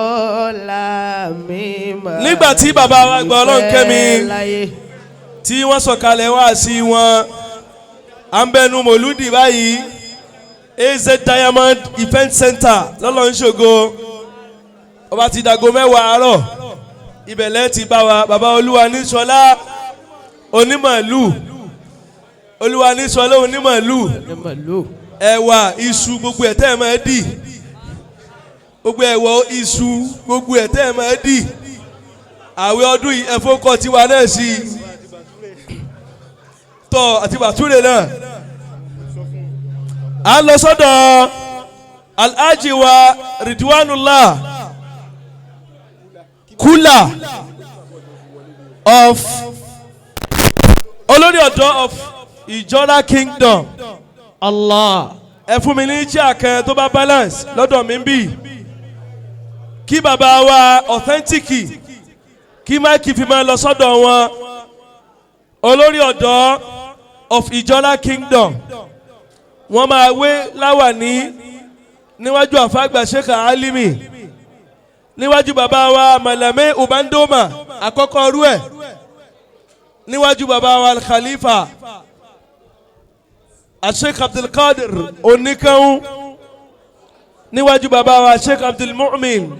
làmì mọ̀ Nígbà tí bàbá wa gba Ọlọ́run kẹ́mi. ìpẹ́ láyé. Tí wọ́n sọ̀kalẹ̀ wá sí wọn, à ń bẹnu mòlúdì báyìí, AZ Diamond Event Center lọ́lọ́nṣogo. Ọba ti dàgó 10 àárọ̀, ibẹ̀lẹ̀ ti bá wa bàbá olúwa ní sọlá onímọ̀lù, olúwa ní sọlá onímọ̀lù, ẹ̀wà iṣu gbogbo ẹ̀ tẹ́ ẹ̀ máa dì, gbogbo ẹ̀wọ̀ iṣu gbogbo ẹ̀ tẹ́ ẹ̀ máa dì. Àwẹ̀ ọdún yìí ẹ̀fọ́ kọ́ tiwa náà sí i tọ́ àti bàtúrè náà. À ń lọ sọ́dọ̀ Alhaji wa Ridwanullah Kula of olórí ọ̀dọ́ of Ìjọra Kingdom. Allah. Ẹ fún mi ní chair kan tó bá balance lọ́dọ̀ mi ń bì kí bàbá wa authentic kí máìkì fi máa lọ sọ́dọ̀ wọn. Olórí ọ̀dọ́ of Ìjọra Kingdom, wọ́n máa wé láwàní níwájú àfàgbà Sheikh Alimi, níwájú bàbá wa Malame Ubandoma àkọ́kọ́ rú ẹ̀, níwájú bàbá wa Khalifa Sheikh Abdulkadir Oníkanwó, níwájú bàbá wa Sheikh Abdulmumin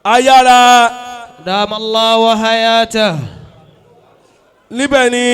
Ayára. Dam Allah wa hayata. Níbẹ̀ ni.